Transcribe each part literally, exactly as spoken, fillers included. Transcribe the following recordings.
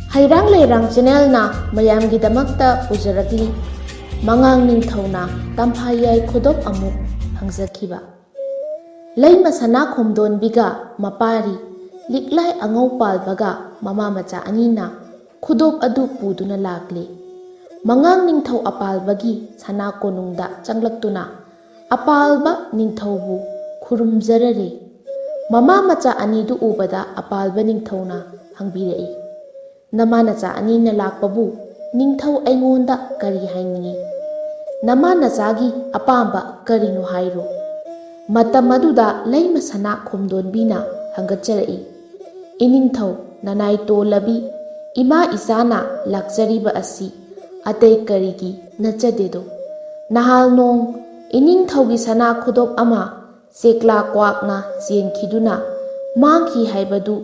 ꯍꯩꯔꯥꯡ ꯂꯩꯔꯥꯡ ꯆꯦꯅꯦꯜꯅ ꯃꯌꯥꯝꯒꯤꯗꯃꯛꯇ ꯄꯨꯖꯔꯛꯂꯤ꯫ ꯃꯉꯥꯡ ꯅꯤꯡꯊꯧꯅ ꯇꯝꯐꯥꯌꯥꯏ ꯈꯨꯗꯣꯞ ꯑꯃꯨꯛ ꯐꯪꯖꯈꯤꯕ꯫ ꯂꯩꯃ ꯁꯅꯥ ꯈꯣꯝꯗꯣꯟꯕꯤꯒ ꯃꯄꯥꯔꯤ ꯂꯤꯛꯂꯥꯏ ꯑꯉꯧ ꯄꯥꯜꯕꯒ ꯃꯃꯥ ꯃꯆꯥ ꯑꯅꯤꯅ ꯈꯨꯗꯣꯞ ꯑꯗꯨ ꯄꯨꯗꯨꯅ ꯂꯥꯛꯂꯤ꯫ ꯃꯉꯥꯡ ꯅꯤꯡꯊꯧ ꯑꯄꯥꯜꯕꯒꯤ ꯁꯅꯥ ꯀꯣꯅꯨꯡꯗ ꯆꯪꯂꯛꯇꯨꯅ ꯑꯄꯥꯜꯕ ꯅꯤꯡꯊꯧꯕꯨ ꯈꯨꯔꯨꯝꯖꯔꯔꯦ꯫ ꯃꯃꯥ ꯃꯆꯥ ꯑꯅꯤꯗꯨ ꯎꯕꯗ ꯑꯄꯥꯜꯕ ꯅꯤꯡꯊꯧꯅ ꯍꯪꯕꯤꯔꯛꯏ, "ꯅꯃꯥ ꯅꯆꯥ ꯑꯅꯤꯅ ꯂꯥꯛꯄꯕꯨ ꯅꯤꯡꯊꯧ ꯑꯩꯉꯣꯟꯗ ꯀꯔꯤ ꯍꯥꯏꯅꯤꯡꯏ? ꯅꯃꯥ ꯅꯆꯥꯒꯤ ꯑꯄꯥꯝꯕ ꯀꯔꯤꯅꯣ ꯍꯥꯏꯔꯣ?" ꯃꯇꯝ ꯑꯗꯨꯗ ꯂꯩꯃ ꯁꯅꯥ ꯈꯣꯝꯗꯣꯟꯕꯤꯅ ꯍꯪꯒꯠꯆꯔꯛꯏ, "ꯏꯅꯤꯡꯊꯧ ꯅꯅꯥꯏ ꯇꯣꯜꯂꯕꯤ ꯏꯃꯥ ꯏꯆꯥꯅ ꯂꯥꯛꯆꯔꯤꯕ ꯑꯁꯤ ꯑꯇꯩ ꯀꯔꯤꯒꯤ ꯅꯠꯆꯗꯦꯗꯣ? ꯅꯍꯥꯜ ꯅꯣꯡ ꯏꯅꯤꯡꯊꯧꯒꯤ ꯁꯅꯥ ꯈꯨꯗꯣꯞ ꯑꯃ ꯆꯦꯛꯂꯥ ꯀ꯭ꯋꯥꯛꯅ ꯆꯦꯟꯈꯤꯗꯨꯅ ꯃꯥꯡꯈꯤ ꯍꯥꯏꯕꯗꯨ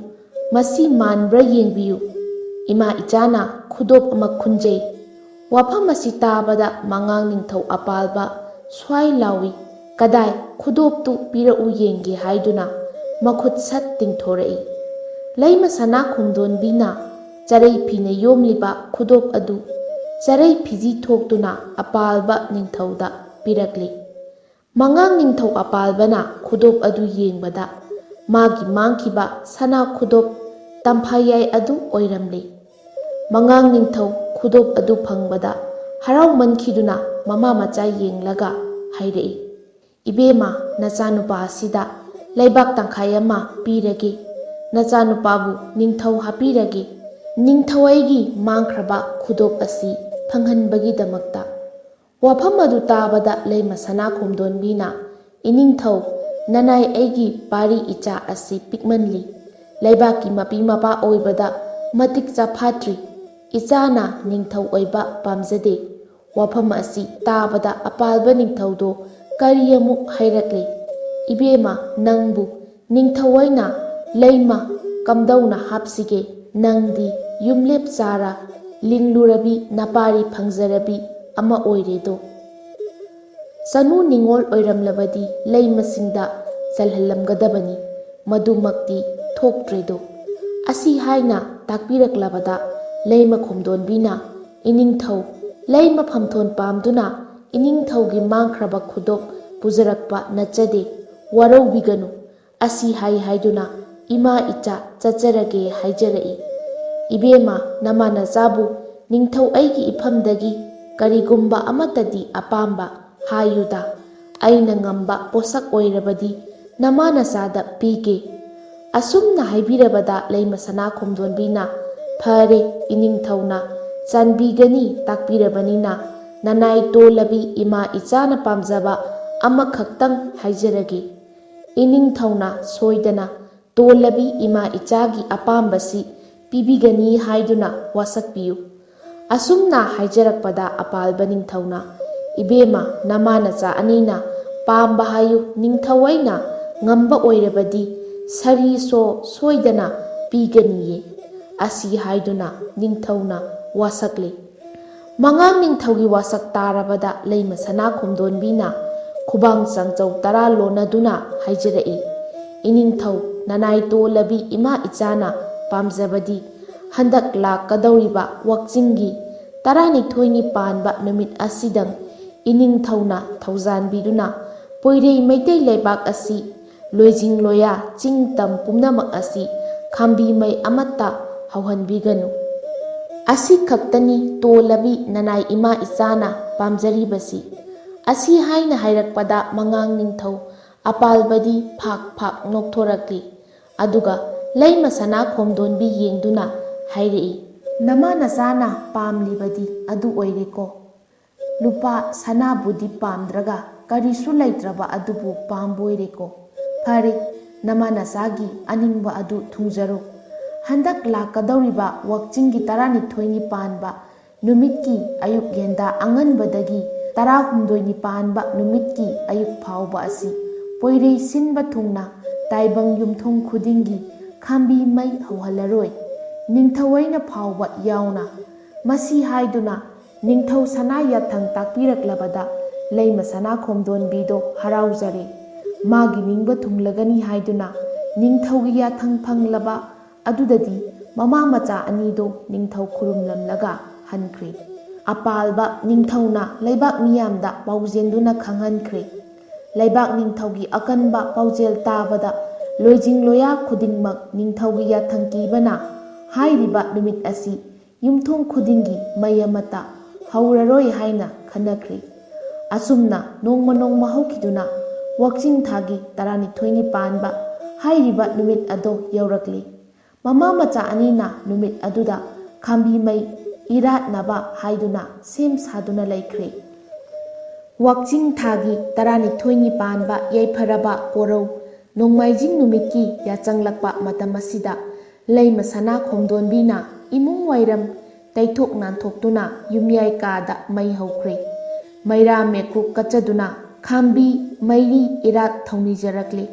ꯃꯁꯤ ꯃꯥꯟꯕ꯭ꯔꯥ ꯌꯦꯡꯕꯤꯌꯨ꯫ ꯏꯃꯥ ꯏꯆꯥꯅ ꯈꯨꯗꯣꯞ ꯑꯃ ꯈꯨꯟꯖꯩ"꯫ ꯋꯥꯐꯝ ꯑꯁꯤ ꯇꯥꯕꯗ ꯃꯉꯥꯡ ꯅꯤꯡꯊꯧ ꯑꯄꯥꯜꯕ ꯁ꯭ꯋꯥꯏ ꯂꯥꯎꯏ, "ꯀꯗꯥꯏ, ꯈꯨꯗꯣꯞꯇꯨ ꯄꯤꯔꯛꯎ ꯌꯦꯡꯒꯦ" ꯍꯥꯏꯗꯨꯅ ꯃꯈꯨꯠ ꯁꯠ ꯇꯤꯡꯊꯣꯔꯛꯏ꯫ ꯂꯩꯃ ꯁꯅꯥ ꯈꯣꯝꯗꯣꯟꯕꯤꯅ ꯆꯔꯩ ꯐꯤꯅ ꯌꯣꯝꯂꯤꯕ ꯈꯨꯗꯣꯞ ꯑꯗꯨ ꯆꯔꯩ ꯐꯤꯖꯤ ꯊꯣꯛꯇꯨꯅ ꯑꯄꯥꯜꯕ ꯅꯤꯡꯊꯧꯗ ꯄꯤꯔꯛꯂꯤ꯫ ꯃꯉꯥꯡ ꯅꯤꯡꯊꯧ ꯑꯄꯥꯜꯕꯅ ꯈꯨꯗꯣꯞ ꯑꯗꯨ ꯌꯦꯡꯕꯗ ꯃꯥꯒꯤ ꯃꯥꯡꯈꯤꯕ ꯁꯅꯥ ꯈꯨꯗꯣꯞ ꯇꯝꯐꯥꯌꯥꯏ ꯑꯗꯨ ꯑꯣꯏꯔꯝꯂꯤ꯫ ꯃꯉꯥꯡ ꯅꯤꯡꯊꯧ ꯈꯨꯗꯣꯞ ꯑꯗꯨ ꯐꯪꯕꯗ ꯍꯔꯥꯎꯃꯟꯈꯤꯗꯨꯅ ꯃꯃꯥ ꯃꯆꯥ ꯌꯦꯡꯂꯒ ꯍꯥꯏꯔꯛꯏ, "ꯏꯕꯦꯝꯃ, ꯅꯆꯥꯅꯨꯄꯥ ꯑꯁꯤꯗ ꯂꯩꯕꯥꯛ ꯇꯪꯈꯥꯏ ꯑꯃ ꯄꯤꯔꯒꯦ꯫ ꯅꯆꯥꯅꯨꯄꯥꯕꯨ ꯅꯤꯡꯊꯧ ꯍꯥꯞꯄꯤꯔꯒꯦ, ꯅꯤꯡꯊꯧ ꯑꯩꯒꯤ ꯃꯥꯡꯈ꯭ꯔꯕ ꯈꯨꯗꯣꯞ ꯑꯁꯤ ꯐꯪꯍꯟꯕꯒꯤꯗꯃꯛꯇ"꯫ ꯋꯥꯐꯝ ꯑꯗꯨ ꯇꯥꯕꯗ ꯂꯩꯃ ꯁꯅꯥ ꯈꯣꯝꯗꯣꯟꯕꯤꯅ, "ꯏꯅꯤꯡꯊꯧ, ꯅꯅꯥꯏ ꯑꯩꯒꯤ ꯄꯥꯔꯤ ꯏꯆꯥ ꯑꯁꯤ ꯄꯤꯛꯃꯜꯂꯤ꯫ ꯂꯩꯕꯥꯛꯀꯤ ꯃꯄꯤ ꯃꯄꯥ ꯑꯣꯏꯕꯗ ꯃꯇꯤꯛ ꯆꯥꯐꯥꯠꯇ꯭ꯔꯤ꯫ ꯏꯆꯥꯅ ꯅꯤꯡꯊꯧ ꯑꯣꯏꯕ ꯄꯥꯝꯖꯗꯦ"꯫ ꯋꯥꯐꯝ ꯑꯁꯤ ꯇꯥꯕꯗ ꯑꯄꯥꯜꯕ ꯅꯤꯡꯊꯧꯗꯣ ꯀꯔꯤ ꯑꯃꯨꯛ ꯍꯥꯏꯔꯛꯂꯤ? "ꯏꯕꯦꯝꯃ, ꯅꯪꯕꯨ ꯅꯤꯡꯊꯧ ꯑꯣꯏꯅ ꯂꯩꯃ ꯀꯝꯗꯧꯅ ꯍꯥꯞꯁꯤꯒꯦ? ꯅꯪꯗꯤ ꯌꯨꯝꯂꯦꯞ ꯆꯥꯔ ꯂꯤꯡꯂꯨꯔꯕꯤ ꯅꯄꯥꯔꯤ ꯐꯪꯖꯔꯕꯤ ꯑꯃ ꯑꯣꯏꯔꯦꯗꯣ꯫ ꯆꯅꯨ ꯅꯤꯉꯣꯜ ꯑꯣꯏꯔꯝꯂꯕꯗꯤ ꯂꯩꯃꯁꯤꯡꯗ ꯆꯜꯍꯜꯂꯝꯒꯗꯕꯅꯤ, ꯃꯗꯨꯃꯛꯇꯤ ꯊꯣꯛꯇ꯭ꯔꯦꯗꯣ"꯫ ꯑꯁꯤ ꯍꯥꯏꯅ ꯇꯥꯛꯄꯤꯔꯛꯂꯕꯗ ꯂꯩꯃ ꯈꯣꯝꯗꯣꯟꯕꯤꯅ, "ꯏꯅꯤꯡꯊꯧ, ꯂꯩꯃ ꯐꯝꯊꯣꯟ ꯄꯥꯝꯗꯨꯅ ꯏꯅꯤꯡꯊꯧꯒꯤ ꯃꯥꯡꯈ꯭ꯔꯕ ꯈꯨꯗꯣꯞ ꯄꯨꯖꯔꯛꯄ ꯅꯠꯆꯗꯦ, ꯋꯥꯔꯧꯕꯤꯒꯅꯨ꯫ ꯑꯁꯤ ꯍꯥꯏ ꯍꯥꯏꯗꯨꯅ ꯏꯃꯥ ꯏꯆꯥ ꯆꯠꯆꯔꯒꯦ ꯍꯥꯏꯖꯔꯛꯏ꯫ ꯏꯕꯦꯝꯃ, ꯅꯃꯥ ꯅꯆꯥꯕꯨ ꯅꯤꯡꯊꯧ ꯑꯩꯒꯤ ꯏꯐꯝꯗꯒꯤ ꯀꯔꯤꯒꯨꯝꯕ ꯑꯃꯠꯇꯗꯤ ꯑꯄꯥꯝꯕ ꯍꯥꯏꯌꯨꯗ꯫ ꯑꯩꯅ ꯉꯝꯕ ꯄꯣꯠꯁꯛ ꯑꯣꯏꯔꯕꯗꯤ ꯅꯃꯥ ꯅꯆꯥꯗ ꯄꯤꯒꯦ꯫" ꯑꯁꯨꯝꯅ ꯍꯥꯏꯕꯤꯔꯕꯗ ꯂꯩꯃ ꯁꯅꯥ ꯈꯣꯝꯗꯣꯟꯕꯤꯅ, "ꯐꯔꯦ, ꯏꯅꯤꯡꯊꯧꯅ ꯆꯥꯟꯕꯤꯒꯅꯤ ꯇꯥꯛꯄꯤꯔꯕꯅꯤꯅ, ꯅꯅꯥꯏ ꯇꯣꯜꯂꯕꯤ ꯏꯃꯥ ꯏꯆꯥꯅ ꯄꯥꯝꯖꯕ ꯑꯃꯈꯛꯇꯪ ꯍꯥꯏꯖꯔꯒꯦ꯫ ꯏꯅꯤꯡꯊꯧꯅ ꯁꯣꯏꯗꯅ ꯇꯣꯜꯂꯕꯤ ꯏꯃꯥ ꯏꯆꯥꯒꯤ ꯑꯄꯥꯝꯕꯁꯤ ꯄꯤꯕꯤꯒꯅꯤ ꯍꯥꯏꯗꯨꯅ ꯋꯥꯁꯛꯄꯤꯌꯨ꯫" ꯑꯁꯨꯝꯅ ꯍꯥꯏꯖꯔꯛꯄꯗ ꯑꯄꯥꯜꯕ ꯅꯤꯡꯊꯧꯅ, "ꯏꯕꯦꯝꯃ, ꯅꯃꯥ ꯅꯆꯥ ꯑꯅꯤꯅ ꯄꯥꯝꯕ ꯍꯥꯏꯌꯨ, ꯅꯤꯡꯊꯧ ꯑꯩꯅ ꯉꯝꯕ ꯑꯣꯏꯔꯕꯗꯤ ꯁꯔꯤ ꯁꯣ ꯁꯣꯏꯗꯅ ꯄꯤꯒꯅꯤꯌꯦ꯫" ꯑꯁꯤ ꯍꯥꯏꯗꯨꯅ ꯅꯤꯡꯊꯧꯅ ꯋꯥꯁꯛꯂꯦ꯫ ꯃꯉꯥꯡ ꯅꯤꯡꯊꯧꯒꯤ ꯋꯥꯁꯛ ꯇꯥꯔꯕꯗ ꯂꯩꯃ ꯁꯅꯥ ꯈꯣꯝꯗꯣꯟꯕꯤꯅ ꯈꯨꯕꯥꯡ ꯆꯪꯆꯧ ꯇꯔꯥ ꯂꯣꯟꯅꯗꯨꯅ ꯍꯥꯏꯖꯔꯛꯏ, "ꯏꯅꯤꯡꯊꯧ, ꯅꯅꯥꯏ ꯇꯣꯜꯂꯕꯤ ꯏꯃꯥ ꯏꯆꯥꯅ ꯄꯥꯝꯖꯕꯗꯤ ꯍꯟꯗꯛ ꯂꯥꯛꯀꯗꯧꯔꯤꯕ ꯋꯥꯛꯆꯤꯡꯒꯤ ꯇꯔꯥꯅꯤꯊꯣꯏꯅꯤ ꯄꯥꯟꯕ ꯅꯨꯃꯤꯠ ꯑꯁꯤꯗꯪ ꯏꯅꯤꯡꯊꯧꯅ ꯊꯧꯖꯥꯟꯕꯤꯗꯨꯅ ꯄꯣꯏꯔꯩ ꯃꯩꯇꯩ ꯂꯩꯕꯥꯛ ꯑꯁꯤ ꯂꯣꯏꯖꯤꯡ ꯂꯣꯌꯥ ꯆꯤꯡ ꯇꯝ ꯄꯨꯝꯅꯃꯛ ꯑꯁꯤ ꯈꯥꯝꯕꯤ ꯃꯩ ꯑꯃꯠꯇ ꯍꯧꯍꯟꯕꯤꯒꯅꯨ꯫ ꯑꯁꯤ ꯈꯛꯇꯅꯤ ꯇꯣꯜꯂꯕꯤ ꯅꯅꯥꯏ ꯏꯃꯥ ꯏꯆꯥꯅ ꯄꯥꯝꯖꯔꯤꯕꯁꯤ꯫" ꯑꯁꯤ ꯍꯥꯏꯅ ꯍꯥꯏꯔꯛꯄꯗ ꯃꯉꯥꯡ ꯅꯤꯡꯊꯧ ꯑꯄꯥꯜꯕꯗꯤ ꯐꯥꯛ ꯐꯥꯛ ꯅꯣꯛꯊꯣꯔꯛꯂꯤ꯫ ꯑꯗꯨꯒ ꯂꯩꯃ ꯁꯅꯥ ꯈꯣꯝꯗꯣꯟꯕꯤ ꯌꯦꯡꯗꯨꯅ ꯍꯥꯏꯔꯛꯏ, "ꯅꯃꯥ ꯅꯆꯥꯅ ꯄꯥꯝꯂꯤꯕꯗꯤ ꯑꯗꯨ ꯑꯣꯏꯔꯦꯀꯣ꯫ ꯂꯨꯄꯥ ꯁꯅꯥꯕꯨꯗꯤ ꯄꯥꯝꯗ꯭ꯔꯒ ꯀꯔꯤꯁꯨ ꯂꯩꯇ꯭ꯔꯕ ꯑꯗꯨꯕꯨ ꯄꯥꯝꯕꯣꯏꯔꯦꯀꯣ꯫ ꯐꯔꯦ, ꯅꯃꯥ ꯅꯆꯥꯒꯤ ꯑꯅꯤꯡꯕ ꯑꯗꯨ ꯊꯨꯡꯖꯔꯣ꯫ ꯍꯟꯗꯛ ꯂꯥꯛꯀꯗꯧꯔꯤꯕ ꯋꯥꯛꯆꯤꯡꯒꯤ ꯇꯔꯥꯅꯤꯊꯣꯏꯅꯤ ꯄꯥꯟꯕ ꯅꯨꯃꯤꯠꯀꯤ ꯑꯌꯨꯛ ꯌꯦꯟꯗꯥ ꯑꯉꯟꯕꯗꯒꯤ ꯇꯔꯥꯍꯨꯝꯗꯣꯏꯅꯤ ꯄꯥꯟꯕ ꯅꯨꯃꯤꯠꯀꯤ ꯑꯌꯨꯛ ꯐꯥꯎꯕ ꯑꯁꯤ ꯄꯣꯏꯔꯩ ꯁꯤꯟꯕ ꯊꯨꯡꯅ ꯇꯥꯏꯕꯪ ꯌꯨꯝꯊꯣꯡ ꯈꯨꯗꯤꯡꯒꯤ ꯈꯥꯝꯕꯤ ꯃꯩ ꯍꯧꯍꯜꯂꯔꯣꯏ, ꯅꯤꯡꯊꯧ ꯑꯩꯅ ꯐꯥꯎꯕ ꯌꯥꯎꯅ꯫" ꯃꯁꯤ ꯍꯥꯏꯗꯨꯅ ꯅꯤꯡꯊꯧ ꯁꯅꯥ ꯌꯥꯊꯪ ꯇꯥꯛꯄꯤꯔꯛꯂꯕꯗ ꯂꯩꯃ ꯁꯅꯥ ꯈꯣꯝꯗꯣꯟꯕꯤꯗꯣ ꯍꯔꯥꯎꯖꯔꯦ꯫ ꯃꯥꯒꯤ ꯅꯤꯡꯕ ꯊꯨꯡꯂꯒꯅꯤ ꯍꯥꯏꯗꯨꯅ ꯅꯤꯡꯊꯧꯒꯤ ꯌꯥꯊꯪ ꯐꯪꯂꯕ ꯑꯗꯨꯗꯗꯤ ꯃꯃꯥ ꯃꯆꯥ ꯑꯅꯤꯗꯣ ꯅꯤꯡꯊꯧ ꯈꯨꯔꯨꯝꯂꯝꯂꯒ ꯍꯟꯈ꯭ꯔꯦ꯫ ꯑꯄꯥꯜꯕ ꯅꯤꯡꯊꯧꯅ ꯂꯩꯕꯥꯛ ꯃꯤꯌꯥꯝꯗ ꯄꯥꯎꯖꯦꯟꯗꯨꯅ ꯈꯪꯍꯟꯈ꯭ꯔꯦ꯫ ꯂꯩꯕꯥꯛ ꯅꯤꯡꯊꯧꯒꯤ ꯑꯀꯟꯕ ꯄꯥꯎꯖꯦꯜ ꯇꯥꯕꯗ ꯂꯣꯏꯖꯤꯡ ꯂꯣꯌꯥ ꯈꯨꯗꯤꯡꯃꯛ ꯅꯤꯡꯊꯧꯒꯤ ꯌꯥꯊꯪ ꯀꯤꯕꯅ ꯍꯥꯏꯔꯤꯕ ꯅꯨꯃꯤꯠ ꯑꯁꯤ ꯌꯨꯝꯊꯣꯡ ꯈꯨꯗꯤꯡꯒꯤ ꯃꯩ ꯑꯃꯠꯇ ꯍꯧꯔꯔꯣꯏ ꯍꯥꯏꯅ ꯈꯟꯅꯈ꯭ꯔꯦ꯫ ꯑꯁꯨꯝꯅ ꯅꯣꯡꯃ ꯅꯣꯡꯃ ꯍꯧꯈꯤꯗꯨꯅ ꯋꯥꯛꯆꯤꯡ ꯊꯥꯒꯤ ꯇꯔꯥꯅꯤꯊꯣꯏꯅꯤ ꯄꯥꯟꯕ ꯍꯥꯏꯔꯤꯕ ꯅꯨꯃꯤꯠ ꯑꯗꯣ ꯌꯧꯔꯛꯂꯤ꯫ ꯃꯃꯥ ꯃꯆꯥ ꯑꯅꯤꯅ ꯅꯨꯃꯤꯠ ꯑꯗꯨꯗ ꯈꯥꯝꯕꯤ ꯃꯩ ꯏꯔꯥꯠꯅꯕ ꯍꯥꯏꯗꯨꯅ ꯁꯦꯝ ꯁꯥꯗꯨꯅ ꯂꯩꯈ꯭ꯔꯦ꯫ ꯋꯥꯛꯆꯤꯡ ꯊꯥꯒꯤ ꯇꯔꯥꯅꯤꯊꯣꯏꯅꯤ ꯄꯥꯟꯕ ꯌꯥꯏꯐꯔꯕ ꯀꯣꯔꯧ ꯅꯣꯡꯃꯥꯏꯖꯤꯡ ꯅꯨꯃꯤꯠꯀꯤ ꯌꯥꯆꯪꯂꯛꯄ ꯃꯇꯝ ꯑꯁꯤꯗ ꯂꯩꯃ ꯁꯅꯥ ꯈꯣꯝꯗꯣꯟꯕꯤꯅ ꯏꯃꯨꯡ ꯋꯥꯏꯔꯝ ꯇꯩꯊꯣꯛ ꯅꯥꯟꯊꯣꯛꯇꯨꯅ ꯌꯨꯝꯌꯥꯏ ꯀꯥꯗ ꯃꯩ ꯍꯧꯈ꯭ꯔꯦ꯫ ꯃꯩꯔꯥ ꯃꯦꯀ꯭ꯔꯨꯛ ꯀꯠꯆꯗꯨꯅ ꯈꯥꯝꯕꯤ ꯃꯩꯔꯤ ꯏꯔꯥꯠ ꯊꯧꯅꯤꯖꯔꯛꯂꯤ꯫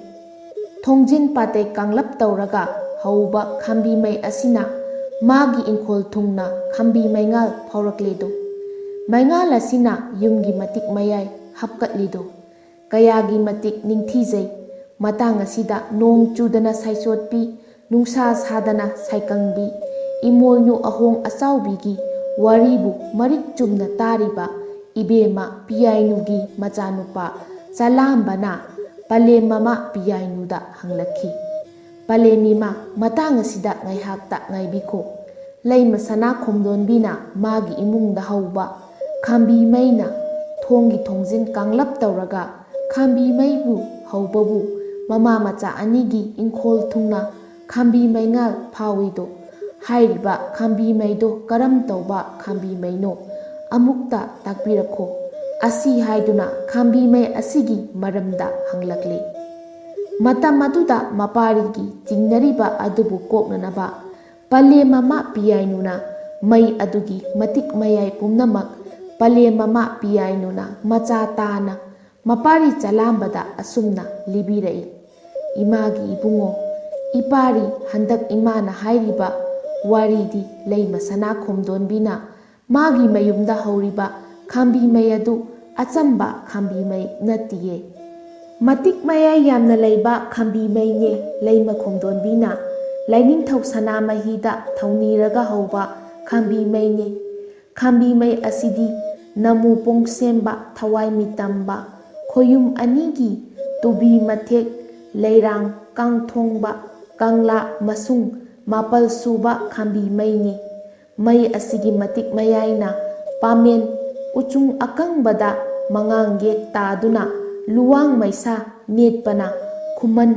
ꯊꯣꯡꯖꯤꯟ ꯄꯥꯇꯩ ꯀꯥꯡꯂꯞ ꯇꯧꯔꯒ ꯍꯧꯕ ꯈꯥꯝꯕꯤ ꯃꯩ ꯑꯁꯤꯅ ꯃꯥꯒꯤ ꯏꯪꯈꯣꯜ ꯊꯨꯡꯅ ꯈꯥꯝꯕꯤ ꯃꯩꯉꯥꯜ ꯐꯥꯎꯔꯛꯂꯦꯗꯣ꯫ ꯃꯩꯉꯥꯜ ꯑꯁꯤꯅ ꯌꯨꯝꯒꯤ ꯃꯇꯤꯛ ꯃꯌꯥꯏ ꯍꯥꯞꯀꯠꯂꯤꯗꯣ꯫ ꯀꯌꯥꯒꯤ ꯃꯇꯤꯛ ꯅꯤꯡꯊꯤꯖꯩ꯫ ꯃꯇꯥꯡ ꯑꯁꯤꯗ ꯅꯣꯡ ꯆꯨꯗꯅ ꯁꯥꯏꯆꯣꯠꯄꯤ, ꯅꯨꯡꯁꯥ ꯁꯥꯗꯅ ꯁꯥꯏꯀꯪꯕꯤ, ꯏꯃꯣꯏꯅꯨ ꯑꯍꯣꯡ ꯑꯆꯥꯎꯕꯤꯒꯤ ꯋꯥꯔꯤꯕꯨ ꯃꯔꯤꯛ ꯆꯨꯝꯅ ꯇꯥꯔꯤꯕ ꯏꯕꯦꯝꯃ ꯄꯤꯌꯥꯏꯅꯨꯒꯤ ꯃꯆꯥꯅꯨꯄꯥ ꯆꯂꯥꯝꯕꯅ ꯄꯂꯦꯝ ꯃꯃꯥ ꯄꯤꯌꯥꯏꯅꯨꯗ ꯍꯪꯂꯛꯈꯤ꯫ ꯄꯂꯦꯝ ꯏꯃꯥ, ꯃꯇꯥꯡ ꯑꯁꯤꯗ ꯉꯥꯏꯍꯥꯛꯇ ꯉꯥꯏꯕꯤꯈꯣ꯫ ꯂꯩꯃ ꯁꯅꯥ ꯈꯣꯝꯗꯣꯟꯕꯤꯅ ꯃꯥꯒꯤ ꯏꯃꯨꯡꯗ ꯍꯧꯕ ꯈꯥꯝꯕꯤ ꯃꯩꯅ ꯊꯣꯡꯒꯤ ꯊꯣꯡꯖꯤꯟ ꯀꯥꯡꯂꯞ ꯇꯧꯔꯒ ꯈꯥꯝꯕꯤ ꯃꯩꯕꯨ ꯍꯧꯕꯕꯨ ꯃꯃꯥ ꯃꯆꯥ ꯑꯅꯤꯒꯤ ꯏꯪꯈꯣꯜ ꯊꯨꯡꯅ ꯈꯥꯝꯕꯤ ꯃꯩꯉꯥꯜ ꯐꯥꯎꯏꯗꯣ꯫ ꯍꯥꯏꯔꯤꯕ ꯈꯥꯝꯕꯤ ꯃꯩꯗꯣ ꯀꯔꯝ ꯇꯧꯕ ꯈꯥꯝꯕꯤ ꯃꯩꯅꯣ? ꯑꯃꯨꯛꯇ ꯇꯥꯛꯄꯤꯔꯛꯈꯣ꯫ ꯑꯁꯤ ꯍꯥꯏꯗꯨꯅ ꯈꯥꯝꯕꯤ ꯃꯩ ꯑꯁꯤꯒꯤ ꯃꯔꯝꯗ ꯍꯪꯂꯛꯂꯤ꯫ ꯃꯇꯝ ꯑꯗꯨꯗ ꯃꯄꯥꯔꯤꯒꯤ ꯆꯤꯡꯅꯔꯤꯕ ꯑꯗꯨꯕꯨ ꯀꯣꯛꯅꯅꯕ ꯄꯂꯦꯝ ꯃꯃꯥ ꯄꯤꯌꯥꯏꯅꯨꯅ ꯃꯩ ꯑꯗꯨꯒꯤ ꯃꯇꯤꯛ ꯃꯌꯥꯏ ꯄꯨꯝꯅꯃꯛ ꯄꯂꯦꯝ ꯃꯃꯥ ꯄꯤꯌꯥꯏꯅꯨꯅ ꯃꯆꯥ ꯇꯥꯅ ꯃꯄꯥꯔꯤ ꯆꯂꯥꯝꯕꯗ ꯑꯁꯨꯝꯅ ꯂꯤꯕꯤꯔꯛꯏ꯫ ꯏꯃꯥꯒꯤ ꯏꯕꯨꯡꯉꯣ, ꯏꯄꯥꯔꯤ, ꯍꯟꯗꯛ ꯏꯃꯥꯅ ꯍꯥꯏꯔꯤꯕ ꯋꯥꯔꯤꯗꯤ ꯂꯩꯃ ꯁꯅꯥ ꯈꯣꯝꯗꯣꯟꯕꯤꯅ ꯃꯥꯒꯤ ꯃꯌꯨꯝꯗ ꯍꯧꯔꯤꯕ ꯈꯥꯝꯕꯤ ꯃꯩ ꯑꯗꯨ ꯑꯆꯝꯕ ꯈꯥꯝꯕꯤ ꯃꯩ ꯅꯠꯇꯤꯌꯦ꯫ ꯃꯇꯤꯛ ꯃꯌꯥꯏ ꯌꯥꯝꯅ ꯂꯩꯕ ꯈꯥꯝꯕꯤ ꯃꯩꯅꯦ ꯂꯩꯃ ꯈꯣꯝꯗꯣꯟꯕꯤꯅ ꯂꯥꯏꯅꯤꯡꯊꯧ ꯁꯅꯥꯃꯍꯤꯗ ꯊꯧꯅꯤꯔꯒ ꯍꯧꯕ ꯈꯥꯝꯕꯤ ꯃꯩꯅꯤ꯫ ꯈꯥꯝꯕꯤ ꯃꯩ ꯑꯁꯤꯗꯤ ꯅꯃꯨ ꯄꯣꯡ ꯁꯦꯝꯕ, ꯊꯋꯥꯏ ꯃꯤꯇꯝꯕ, ꯈꯣꯌꯨꯝ ꯑꯅꯤꯒꯤ ꯇꯨꯕꯤ ꯃꯊꯦꯛ, ꯂꯩꯔꯥꯡ ꯀꯥꯡꯊꯣꯡꯕ, ꯀꯪꯂꯥ ꯃꯁꯨꯡ ꯃꯥꯄꯜ ꯁꯨꯕ ꯈꯥꯝꯕꯤ ꯃꯩꯅꯤ꯫ ꯃꯩ ꯑꯁꯤꯒꯤ ꯃꯇꯤꯛ ꯃꯌꯥꯏꯅ ꯄꯥꯃꯦꯟ ꯎꯆꯨꯡ ꯑꯀꯪꯕꯗ ꯃꯉꯥꯡ ꯌꯦꯛ ꯇꯥꯗꯨꯅ ꯂꯨꯋꯥꯡ ꯃꯩꯁꯥ ꯅꯦꯠꯄꯅ ꯈꯨꯃꯟ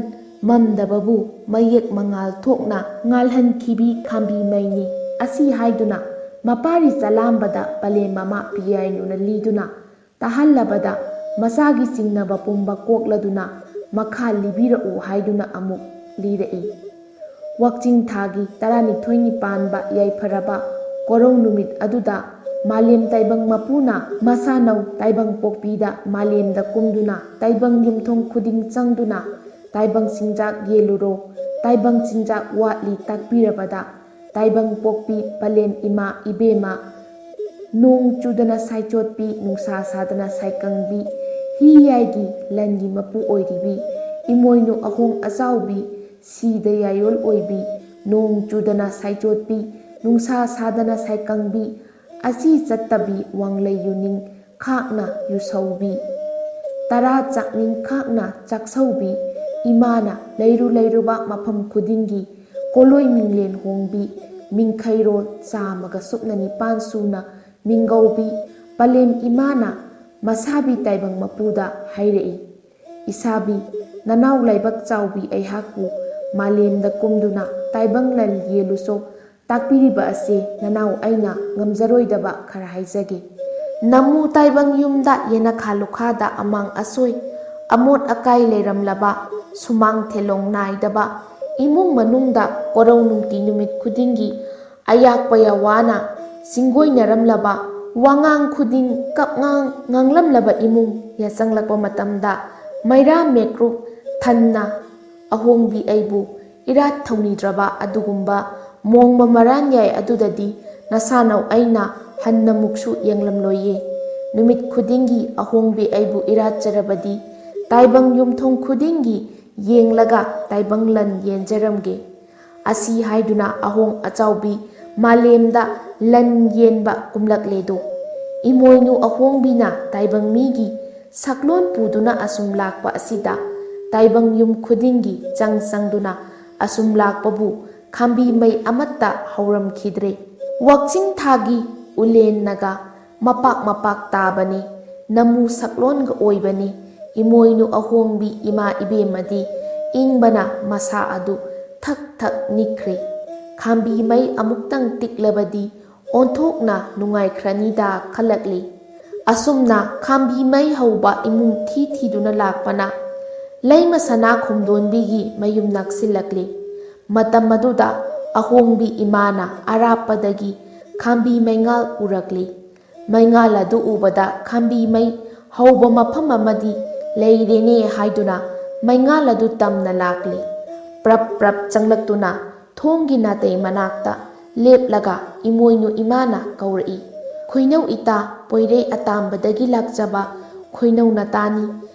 ꯃꯝꯗꯕꯕꯨ ꯃꯌꯦꯛ ꯃꯉꯥꯜ ꯊꯣꯛꯅ ꯉꯥꯜꯍꯟꯈꯤꯕꯤ ꯈꯥꯝꯕꯤ ꯃꯩꯅꯤ꯫ ꯑꯁꯤ ꯍꯥꯏꯗꯨꯅ ꯃꯄꯥꯔꯤ ꯆꯂꯥꯝꯕꯗ ꯄꯂꯦꯝ ꯃꯃꯥ ꯄꯤꯌꯥꯏꯅꯨꯅ ꯂꯤꯗꯨꯅ ꯇꯥꯍꯜꯂꯕꯗ ꯃꯆꯥꯒꯤ ꯆꯤꯡꯅꯕ ꯄꯨꯝꯕ ꯀꯣꯛꯂꯗꯨꯅ ꯃꯈꯥ ꯂꯤꯕꯤꯔꯛꯎ ꯍꯥꯏꯗꯨꯅ ꯑꯃꯨꯛ ꯂꯤꯔꯛꯏ꯫ ꯋꯥꯛꯆꯤꯡ ꯊꯥꯒꯤ ꯇꯔꯥꯅꯤꯊꯣꯏꯅꯤ ꯄꯥꯟꯕ ꯌꯥꯏꯐꯔꯕ ꯀꯣꯔꯧ ꯅꯨꯃꯤꯠ ꯑꯗꯨꯗ ꯃꯥꯂꯦꯝ ꯇꯥꯏꯕꯪ ꯃꯄꯨꯅ ꯃꯁꯥꯅꯧ ꯇꯥꯏꯕꯪ ꯄꯣꯛꯄꯤꯗ ꯃꯥꯂꯦꯝꯗ ꯀꯨꯝꯗꯨꯅ ꯇꯥꯏꯕꯪ ꯌꯨꯝꯊꯣꯡ ꯈꯨꯗꯤꯡ ꯆꯪꯗꯨꯅ ꯇꯥꯏꯕꯪ ꯆꯤꯟꯖꯥꯛ ꯌꯦꯜꯂꯨꯔꯣ, ꯇꯥꯏꯕꯪ ꯆꯤꯟꯖꯥꯛ ꯋꯥꯠꯂꯤ ꯇꯥꯛꯄꯤꯔꯕꯗ ꯇꯥꯏꯕꯪ ꯄꯣꯛꯄꯤ ꯄꯂꯦꯝ ꯏꯃꯥ ꯏꯕꯦꯝꯃ, ꯅꯣꯡ ꯆꯨꯗꯅ ꯁꯥꯏꯆꯣꯠꯄꯤ, ꯅꯨꯡꯁꯥ ꯁꯥꯗꯅ ꯁꯥꯏꯀꯪꯕꯤ, ꯍꯤ ꯌꯥꯏꯒꯤ ꯂꯟꯒꯤ ꯃꯄꯨ ꯑꯣꯏꯔꯤꯕꯤ ꯏꯃꯣꯏꯅꯨ ꯑꯍꯣꯡ ꯑꯆꯥꯎꯕꯤ, ꯁꯤꯗ ꯌꯥꯏꯌꯣꯜ ꯑꯣꯏꯕꯤ, ꯅꯣꯡ ꯆꯨꯗꯅ ꯁꯥꯏꯆꯣꯠꯄꯤ, ꯅꯨꯡꯁꯥ ꯁꯥꯗꯅ ꯁꯥꯏꯀꯪꯕꯤ, ꯑꯁꯤ ꯆꯠꯇꯕꯤ ꯋꯥꯡꯂꯩ ꯌꯨꯅꯤꯡ ꯈꯥꯛꯅ ꯌꯨꯁꯧꯕꯤ, ꯇꯔꯥ ꯆꯥꯛꯅꯤꯡ ꯈꯥꯛꯅ ꯆꯥꯛꯁꯧꯕꯤ, ꯏꯃꯥꯅ ꯂꯩꯔꯨ ꯂꯩꯔꯨꯕ ꯃꯐꯝ ꯈꯨꯗꯤꯡꯒꯤ ꯀꯣꯂꯣꯏ ꯃꯤꯡꯂꯦꯟ ꯍꯣꯡꯕꯤ, ꯃꯤꯡꯈꯩꯔꯣꯜ ꯆꯥꯝꯃꯒ ꯁꯨꯞꯅ ꯅꯤꯄꯥꯟ ꯁꯨꯅ ꯃꯤꯡꯒꯧꯕꯤ, ꯄꯂꯦꯝ ꯏꯃꯥꯅ ꯃꯁꯥꯕꯤ ꯇꯥꯏꯕꯪ ꯃꯄꯨꯗ ꯍꯥꯏꯔꯛꯏ, "ꯏꯁꯥꯕꯤ, ꯅꯅꯥꯎ ꯂꯥꯏꯕꯛ ꯆꯥꯎꯕꯤ ꯑꯩꯍꯥꯛꯄꯨ ꯃꯥꯂꯦꯝꯗ ꯀꯨꯝꯗꯨꯅ ꯇꯥꯏꯕꯪ ꯂꯟ ꯌꯦꯜꯂꯨꯁꯣ ꯇꯥꯛꯄꯤꯔꯤꯕ ꯑꯁꯤ ꯅꯅꯥꯎ ꯑꯩꯅ ꯉꯝꯖꯔꯣꯏꯗꯕ ꯈꯔ ꯍꯥꯏꯖꯒꯦ꯫ ꯅꯃꯨ ꯇꯥꯏꯕꯪ ꯌꯨꯝꯗ ꯌꯦꯅꯈꯥ ꯂꯨꯈꯥꯗ ꯑꯃꯥꯡ ꯑꯁꯣꯏ, ꯑꯃꯣꯠ ꯑꯀꯥꯏ ꯂꯩꯔꯝꯂꯕ, ꯁꯨꯃꯥꯡ ꯊꯦꯂꯣꯡ ꯅꯥꯏꯗꯕ, ꯏꯃꯨꯡ ꯃꯅꯨꯡꯗ ꯀꯣꯔꯧ ꯅꯨꯡꯇꯤ ꯅꯨꯃꯤꯠ ꯈꯨꯗꯤꯡꯒꯤ ꯑꯌꯥꯛꯄ ꯌꯥꯋꯥꯅ ꯁꯤꯡꯒꯣꯏꯅꯔꯝꯂꯕ, ꯋꯥꯉꯥꯡ ꯈꯨꯗꯤꯡ ꯀꯞꯉꯥꯡ ꯉꯥꯡꯂꯝꯂꯕ ꯏꯃꯨꯡ ꯌꯥꯆꯪꯂꯛꯄ ꯃꯇꯝꯗ ꯃꯩꯔꯥ ꯃꯦꯀ꯭ꯔꯨꯛ ꯊꯟꯅ ꯑꯍꯣꯡꯕꯤ ꯑꯩꯕꯨ ꯏꯔꯥꯠ ꯊꯧꯅꯤꯗ꯭ꯔꯕ ꯑꯗꯨꯒꯨꯝꯕ ꯃꯣꯡꯕ ꯃꯔꯥꯟꯌꯥꯏ ꯑꯗꯨꯗꯗꯤ ꯅꯁꯥꯅꯧ ꯑꯩꯅ ꯍꯟꯅꯃꯨꯛꯁꯨ ꯌꯦꯡꯂꯝꯂꯣꯏꯌꯦ꯫ ꯅꯨꯃꯤꯠ ꯈꯨꯗꯤꯡꯒꯤ ꯑꯍꯣꯡꯕꯤ ꯑꯩꯕꯨ ꯏꯔꯥꯠꯆꯔꯕꯗꯤ ꯇꯥꯏꯕꯪ ꯌꯨꯝꯊꯣꯡ ꯈꯨꯗꯤꯡꯒꯤ ꯌꯦꯡꯂꯒ ꯇꯥꯏꯕꯪ ꯂꯟ ꯌꯦꯟꯖꯔꯝꯒꯦ꯫ ꯑꯁꯤ ꯍꯥꯏꯗꯨꯅ ꯑꯍꯣꯡ ꯑꯆꯥꯎꯕꯤ ꯃꯥꯂꯦꯝꯗ ꯂꯟ ꯌꯦꯟꯕ ꯀꯨꯝꯂꯛꯂꯦꯗꯣ꯫ ꯏꯃꯣꯏꯅꯨ ꯑꯍꯣꯡꯕꯤꯅ ꯇꯥꯏꯕꯪ ꯃꯤꯒꯤ ꯁꯛꯂꯣꯟ ꯄꯨꯗꯨꯅ ꯑꯁꯨꯝ ꯂꯥꯛꯄ ꯑꯁꯤꯗ ꯇꯥꯏꯕꯪ ꯌꯨꯝ ꯈꯨꯗꯤꯡꯒꯤ ꯆꯪ ꯆꯪꯗꯨꯅ ꯑꯁꯨꯝ ꯂꯥꯛꯄꯕꯨ ꯈꯥꯝꯕꯤ ꯃꯩ ꯑꯃꯠꯇ ꯍꯧꯔꯝꯈꯤꯗ꯭ꯔꯦ꯫ ꯋꯥꯛꯆꯤꯡ ꯊꯥꯒꯤ ꯎꯂꯦꯟꯅꯒ ꯃꯄꯥꯛ ꯃꯄꯥꯛ ꯇꯥꯕꯅꯤ꯫ ꯅꯃꯨ ꯁꯛꯂꯣꯟꯒ ꯑꯣꯏꯕꯅꯤ꯫ ꯏꯃꯣꯏꯅꯨ ꯑꯍꯣꯡꯕꯤ ꯏꯃꯥ ꯏꯕꯦꯝꯃꯗꯤ ꯏꯪꯕꯅ ꯃꯁꯥ ꯑꯗꯨ ꯊꯛ ꯊꯛ ꯅꯤꯛꯈ꯭ꯔꯦ꯫ ꯈꯥꯝꯕꯤ ꯃꯩ ꯑꯃꯨꯛꯇꯪ ꯇꯤꯛꯂꯕꯗꯤ ꯑꯣꯟꯊꯣꯛꯅ ꯅꯨꯡꯉꯥꯏꯈ꯭ꯔꯅꯤꯗ ꯈꯜꯂꯛꯂꯤ꯫ ꯑꯁꯨꯝꯅ ꯈꯥꯝꯕꯤ ꯃꯩ ꯍꯧꯕ ꯏꯃꯨꯡ ꯊꯤ ꯊꯤꯗꯨꯅ ꯂꯥꯛꯄꯅ ꯂꯩꯃ ꯁꯅꯥ ꯈꯣꯝꯗꯣꯟꯕꯤꯒꯤ ꯃꯌꯨꯝ ꯅꯛꯁꯤꯜꯂꯛꯂꯤ꯫ ꯃꯇꯝ ꯑꯗꯨꯗ ꯑꯍꯣꯡꯕꯤ ꯏꯃꯥꯅ ꯑꯔꯥꯞꯄꯗꯒꯤ ꯈꯥꯝꯕꯤ ꯃꯩꯉꯥꯜ ꯎꯔꯛꯂꯤ꯫ ꯃꯩꯉꯥꯜ ꯑꯗꯨ ꯎꯕꯗ ꯈꯥꯝꯕꯤ ꯃꯩ ꯍꯧꯕ ꯃꯐꯝ ꯑꯃꯗꯤ ꯂꯩꯔꯦꯅꯦ ꯍꯥꯏꯗꯨꯅ ꯃꯩꯉꯥꯜ ꯑꯗꯨ ꯇꯝꯅ ꯂꯥꯛꯂꯤ꯫ ꯄ꯭ꯔꯞ ꯄ꯭ꯔꯞ ꯆꯪꯂꯛꯇꯨꯅ ꯊꯣꯡꯒꯤ ꯅꯥꯇꯩ ꯃꯅꯥꯛꯇ ꯂꯦꯞꯂꯒ ꯏꯃꯣꯏꯅꯨ ꯏꯃꯥꯅ ꯀꯧꯔꯛꯏ, "ꯈꯣꯏꯅꯧ ꯏꯇꯥ, ꯄꯣꯏꯔꯩ ꯑꯇꯥꯝꯕꯗꯒꯤ ꯂꯥꯛꯆꯕ ꯈꯣꯏꯅꯧ ꯅꯇꯥꯅꯤ꯫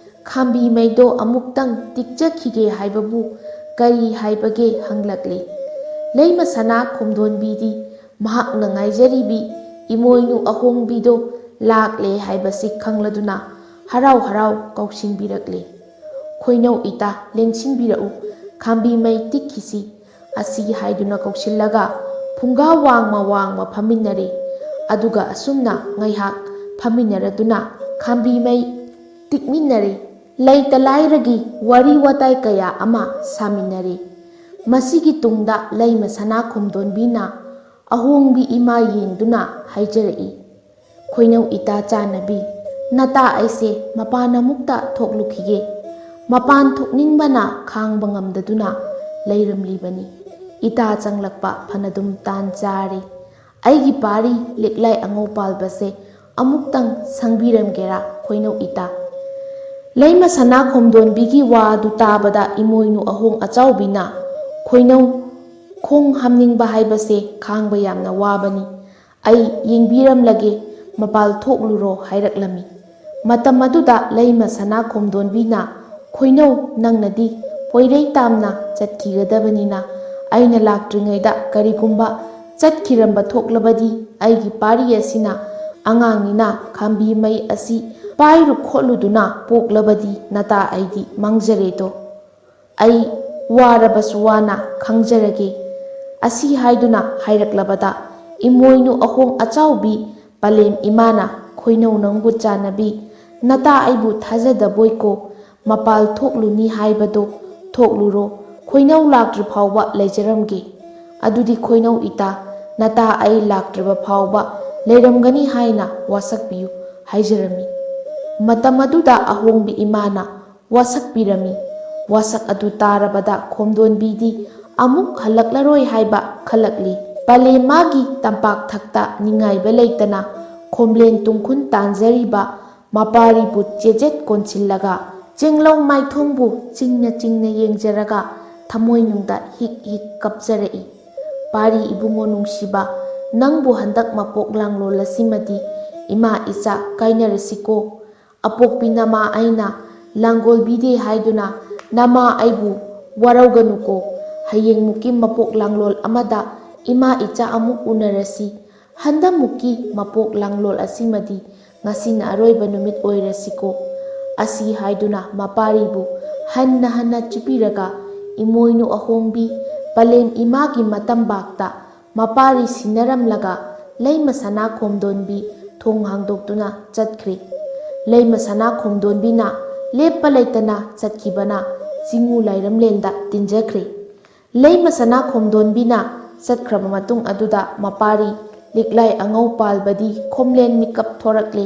ꯈꯥꯝꯕꯤ ꯃꯩꯗꯣ ꯑꯃꯨꯛꯇꯪ ꯇꯤꯛꯆꯈꯤꯒꯦ ꯍꯥꯏꯕꯕꯨ ꯀꯔꯤ ꯍꯥꯏꯕꯒꯦ?" ꯍꯪꯂꯛꯂꯤ꯫ ꯂꯩꯃ ꯁꯅꯥ ꯈꯣꯝꯗꯣꯟꯕꯤꯗꯤ ꯃꯍꯥꯛꯅ ꯉꯥꯏꯖꯔꯤꯕꯤ ꯏꯃꯣꯏꯅꯨ ꯑꯍꯣꯡꯕꯤꯗꯣ ꯂꯥꯛꯂꯦ ꯍꯥꯏꯕꯁꯤ ꯈꯪꯂꯗꯨꯅ ꯍꯔꯥꯎ ꯍꯔꯥꯎ ꯀꯧꯁꯤꯟꯕꯤꯔꯛꯂꯦ꯫ "ꯈꯣꯏꯅꯧ ꯏꯇꯥ, ꯂꯦꯡꯁꯤꯟꯕꯤꯔꯛꯎ, ꯈꯥꯝꯕꯤ ꯃꯩ ꯇꯤꯛꯈꯤꯁꯤ" ꯑꯁꯤ ꯍꯥꯏꯗꯨꯅ ꯀꯧꯁꯤꯜꯂꯒ ꯐꯨꯡꯒꯥ ꯋꯥꯡꯃ ꯋꯥꯡꯃ ꯐꯝꯃꯤꯟꯅꯔꯦ꯫ ꯑꯗꯨꯒ ꯑꯁꯨꯝꯅ ꯉꯥꯏꯍꯥꯛ ꯐꯝꯃꯤꯟꯅꯔꯗꯨꯅ ꯈꯥꯝꯕꯤ ꯃꯩ ꯇꯤꯛꯃꯤꯟꯅꯔꯦ꯫ ꯂꯩꯇ ꯂꯥꯏꯔꯒꯤ ꯋꯥꯔꯤ ꯋꯥꯇꯥꯏ ꯀꯌꯥ ꯑꯃ ꯁꯥꯃꯤꯟꯅꯔꯦ꯫ ꯃꯁꯤꯒꯤ ꯇꯨꯡꯗ ꯂꯩꯃ ꯁꯅꯥ ꯈꯣꯝꯗꯣꯟꯕꯤꯅ ꯑꯍꯣꯡꯕꯤ ꯏꯃꯥ ꯌꯦꯡꯗꯨꯅ ꯍꯥꯏꯖꯔꯛꯏ, "ꯈꯣꯏꯅꯧ ꯏꯇꯥ ꯆꯥꯟꯅꯕꯤ, ꯅꯇꯥ ꯑꯩꯁꯦ ꯃꯄꯥꯟ ꯑꯃꯨꯛꯇ ꯊꯣꯛꯂꯨꯈꯤꯒꯦ꯫ ꯃꯄꯥꯟ ꯊꯣꯛꯅꯤꯡꯕꯅ ꯈꯥꯡꯕ ꯉꯝꯗꯗꯨꯅ ꯂꯩꯔꯝꯂꯤꯕꯅꯤ꯫ ꯏꯇꯥ ꯆꯪꯂꯛꯄ ꯐꯅꯗꯨꯝ ꯇꯥꯟ ꯆꯥꯔꯦ꯫ ꯑꯩꯒꯤ ꯄꯥꯔꯤ ꯂꯤꯛꯂꯥꯏ ꯑꯉꯧ ꯄꯥꯜꯕꯁꯦ ꯑꯃꯨꯛꯇꯪ ꯁꯪꯕꯤꯔꯝꯒꯦꯔꯥ ꯈꯣꯏꯅꯧ ꯏꯇꯥ?" ꯂꯩꯃ ꯁꯅꯥ ꯈꯣꯝꯗꯣꯟꯕꯤꯒꯤ ꯋꯥ ꯑꯗꯨ ꯇꯥꯕꯗ ꯏꯃꯣꯏꯅꯨ ꯑꯍꯣꯡ ꯑꯆꯥꯎꯕꯤꯅ, "ꯈꯣꯏꯅꯧ, ꯈꯣꯡ ꯍꯥꯝꯅꯤꯡꯕ ꯍꯥꯏꯕꯁꯦ ꯈꯥꯡꯕ ꯌꯥꯝꯅ ꯋꯥꯕꯅꯤ꯫ ꯑꯩ ꯌꯦꯡꯕꯤꯔꯝꯂꯒꯦ, ꯃꯄꯥꯜ ꯊꯣꯛꯂꯨꯔꯣ" ꯍꯥꯏꯔꯛꯂꯝꯃꯤ꯫ ꯃꯇꯝ ꯑꯗꯨꯗ ꯂꯩꯃ ꯁꯅꯥ ꯈꯣꯝꯗꯣꯟꯕꯤꯅ, "ꯈꯣꯏꯅꯧ, ꯅꯪꯅꯗꯤ ꯄꯣꯏꯔꯩ ꯇꯥꯝꯅ ꯆꯠꯈꯤꯒꯗꯕꯅꯤꯅ ꯑꯩꯅ ꯂꯥꯛꯇ꯭ꯔꯤꯉꯩꯗ ꯀꯔꯤꯒꯨꯝꯕ ꯆꯠꯈꯤꯔꯝꯕ ꯊꯣꯛꯂꯕꯗꯤ, ꯑꯩꯒꯤ ꯄꯥꯔꯤ ꯑꯁꯤꯅ ꯑꯉꯥꯡꯅꯤꯅ ꯈꯥꯝꯕꯤ ꯃꯩ ꯑꯁꯤ ꯄꯥꯏꯔꯨ ꯈꯣꯠꯂꯨꯗꯨꯅ ꯄꯣꯛꯂꯕꯗꯤ ꯅꯇꯥ ꯑꯩꯗꯤ ꯃꯥꯡꯖꯔꯦꯗꯣ꯫ ꯑꯩ ꯋꯥꯔꯕꯁꯨ ꯋꯥꯅ ꯈꯥꯡꯖꯔꯒꯦ꯫ ꯑꯁꯤ ꯍꯥꯏꯗꯨꯅ ꯍꯥꯏꯔꯛꯂꯕꯗ, ꯏꯃꯣꯏꯅꯨ ꯑꯍꯣꯡ ꯑꯆꯥꯎꯕꯤ ꯄꯂꯦꯝ ꯏꯃꯥꯅ, "ꯈꯣꯏꯅꯧ ꯅꯪꯕꯨ ꯆꯥꯟꯅꯕꯤ, ꯅꯇꯥ ꯑꯩꯕꯨ ꯊꯥꯖꯗꯕꯣꯏꯀꯣ꯫ ꯃꯄꯥꯜ ꯊꯣꯛꯂꯨꯅꯤ ꯍꯥꯏꯕꯗꯣ ꯊꯣꯛꯂꯨꯔꯣ, ꯈꯣꯏꯅꯧ ꯂꯥꯛꯇ꯭ꯔꯤ ꯐꯥꯎꯕ ꯂꯩꯖꯔꯝꯒꯦ꯫ ꯑꯗꯨꯗꯤ ꯈꯣꯏꯅꯧ ꯏꯇꯥ, ꯅꯇꯥ ꯑꯩ ꯂꯥꯛꯇ꯭ꯔꯤꯕ ꯐꯥꯎꯕ ꯂꯩꯔꯝꯒꯅꯤ ꯍꯥꯏꯅ ꯋꯥꯁꯛꯄꯤꯌꯨ" ꯍꯥꯏꯖꯔꯝꯃꯤ꯫ ꯃꯇꯝ ꯑꯗꯨꯗ ꯑꯍꯣꯡꯕꯤ ꯏꯃꯥꯅ ꯋꯥꯁꯛꯄꯤꯔꯝꯃꯤ꯫ ꯋꯥꯁꯛ ꯑꯗꯨ ꯇꯥꯔꯕꯗ ꯈꯣꯝꯗꯣꯟꯕꯤꯗꯤ ꯑꯃꯨꯛ ꯍꯜꯂꯛꯂꯔꯣꯏ ꯍꯥꯏꯕ ꯈꯜꯂꯛꯂꯤ꯫ ꯄꯂꯦꯝ ꯃꯥꯒꯤ ꯇꯝꯄꯥꯛ ꯊꯛꯇ ꯅꯤꯡꯉꯥꯏꯕ ꯂꯩꯇꯅ ꯈꯣꯝꯂꯦꯟ ꯇꯨꯡꯈꯨꯟ ꯇꯥꯟꯖꯔꯤꯕ ꯃꯄꯥꯔꯤꯕꯨ ꯆꯦꯖꯦꯠ ꯀꯣꯟꯁꯤꯜꯂꯒ, ꯆꯦꯡꯂꯧ ꯃꯥꯏꯊꯣꯡꯕꯨ ꯆꯤꯡꯅ ꯆꯤꯡꯅ ꯌꯦꯡꯖꯔꯒ ꯊꯃꯣꯏꯅꯨꯡꯗ ꯍꯤꯛ ꯍꯤꯛ ꯀꯞꯆꯔꯛꯏ꯫ "ꯄꯥꯔꯤ ꯏꯕꯨꯡꯉꯣ ꯅꯨꯡꯁꯤꯕ, ꯅꯪꯕꯨ ꯍꯟꯗꯛ ꯃꯄꯣꯛ ꯂꯥꯡꯂꯣꯜ ꯑꯁꯤꯃꯗꯤ ꯏꯃꯥ ꯏꯆꯥ ꯀꯥꯏꯅꯔꯁꯤꯀꯣ꯫ ꯑꯄꯣꯛꯄꯤ ꯅꯃꯥ ꯑꯩꯅ ꯂꯥꯡꯒꯣꯜꯕꯤꯗꯦ ꯍꯥꯏꯗꯨꯅ ꯅꯃꯥ ꯑꯩꯕꯨ ꯋꯥꯔꯧꯒꯅꯨꯀꯣ꯫ ꯍꯌꯦꯡꯃꯨꯛꯀꯤ ꯃꯄꯣꯛ ꯂꯥꯡꯂꯣꯜ ꯑꯃꯗ ꯏꯃꯥ ꯏꯆꯥ ꯑꯃꯨꯛ ꯎꯅꯔꯁꯤ꯫ ꯍꯟꯗꯛꯃꯨꯛꯀꯤ ꯃꯄꯣꯛ ꯂꯥꯡꯂꯣꯜ ꯑꯁꯤꯃꯗꯤ ꯉꯁꯤꯅ ꯑꯔꯣꯏꯕ ꯅꯨꯃꯤꯠ ꯑꯣꯏꯔꯁꯤꯀꯣ" ꯑꯁꯤ ꯍꯥꯏꯗꯨꯅ ꯃꯄꯥꯔꯤꯕꯨ ꯍꯟꯅ ꯍꯟꯅ ꯆꯤꯛꯄꯤꯔꯒ, ꯏꯃꯣꯏꯅꯨ ꯑꯍꯣꯡꯕꯤ ꯄꯂꯦꯝ ꯏꯃꯥꯒꯤ ꯃꯇꯝꯕꯥꯛꯇ ꯃꯄꯥꯔꯤ ꯁꯤꯟꯅꯔꯝꯂꯒ ꯂꯩꯃ ꯁꯅꯥ ꯈꯣꯝꯗꯣꯟꯕꯤ ꯊꯣꯡ ꯍꯥꯡꯗꯣꯛꯇꯨꯅ ꯆꯠꯈ꯭ꯔꯤ꯫ ꯂꯩꯃ ꯁꯅꯥ ꯈꯣꯝꯗꯣꯟꯕꯤꯅ ꯂꯦꯞꯄ ꯂꯩꯇꯅ ꯆꯠꯈꯤꯕꯅ ꯆꯤꯡꯉꯨ ꯂꯥꯏꯔꯝꯂꯦꯟꯗ ꯇꯤꯟꯖꯈ꯭ꯔꯤ꯫ ꯂꯩꯃ ꯁꯅꯥ ꯈꯣꯝꯗꯣꯟꯕꯤꯅ ꯆꯠꯈ꯭ꯔꯕ ꯃꯇꯨꯡ ꯑꯗꯨꯗ ꯃꯄꯥꯔꯤ ꯂꯤꯛꯂꯥꯏ ꯑꯉꯧ ꯄꯥꯜꯕꯗꯤ ꯈꯣꯝꯂꯦꯟ ꯃꯤꯀꯞ ꯊꯣꯔꯛꯂꯦ꯫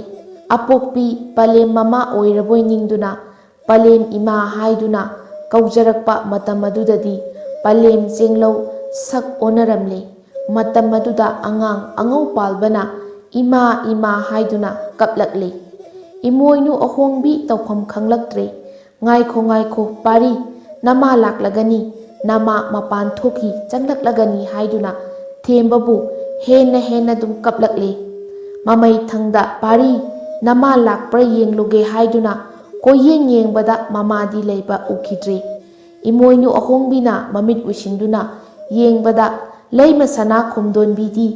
ꯑꯄꯣꯛꯄꯤ ꯄꯂꯦꯝ ꯃꯃꯥ ꯑꯣꯏꯔꯕꯣꯏ ꯅꯤꯡꯗꯨꯅ ꯄꯂꯦꯝ ꯏꯃꯥ ꯍꯥꯏꯗꯨꯅ ꯀꯧꯖꯔꯛꯄ ꯃꯇꯝ ꯑꯗꯨꯗꯗꯤ ꯄꯂꯦꯝ ꯆꯦꯡꯂꯧ ꯁꯛ ꯑꯣꯟꯅꯔꯝꯂꯦ꯫ ꯃꯇꯝ ꯑꯗꯨꯗ ꯑꯉꯥꯡ ꯑꯉꯧ ꯄꯥꯜꯕꯅ "ꯏꯃꯥ, ꯏꯃꯥ" ꯍꯥꯏꯗꯨꯅ ꯀꯞꯂꯛꯂꯦ꯫ ꯏꯃꯣꯏꯅꯨ ꯑꯍꯣꯡꯕꯤ ꯇꯧꯐꯝ ꯈꯪꯂꯛꯇ꯭ꯔꯦ꯫ "ꯉꯥꯏꯈꯣ, ꯉꯥꯏꯈꯣ, ꯄꯥꯔꯤ, ꯅꯃꯥ ꯂꯥꯛꯂꯒꯅꯤ, ꯅꯃꯥ ꯃꯄꯥꯟ ꯊꯣꯛꯈꯤ ꯆꯪꯂꯛꯂꯒꯅꯤ" ꯍꯥꯏꯗꯨꯅ ꯊꯦꯝꯕꯕꯨ ꯍꯦꯟꯅ ꯍꯦꯟꯅ ꯑꯗꯨꯝ ꯀꯞꯂꯛꯂꯦ꯫ ꯃꯃꯩ ꯊꯪꯗ "ꯄꯥꯔꯤ, ꯅꯃꯥ ꯂꯥꯛꯄ꯭ꯔꯥ ꯌꯦꯡꯂꯨꯒꯦ" ꯍꯥꯏꯗꯨꯅ ꯀꯣꯏꯌꯦꯡ ꯌꯦꯡꯕꯗ ꯃꯃꯥꯗꯤ ꯂꯩꯕ ꯎꯈꯤꯗ꯭ꯔꯦ꯫ ꯏꯃꯣꯏꯅꯨ ꯑꯍꯣꯡꯕꯤꯅ ꯃꯃꯤꯠ ꯎꯏꯁꯤꯟꯗꯨꯅ ꯌꯦꯡꯕꯗ ꯂꯩꯃ ꯁꯅꯥ ꯈꯣꯝꯗꯣꯟꯕꯤꯗꯤ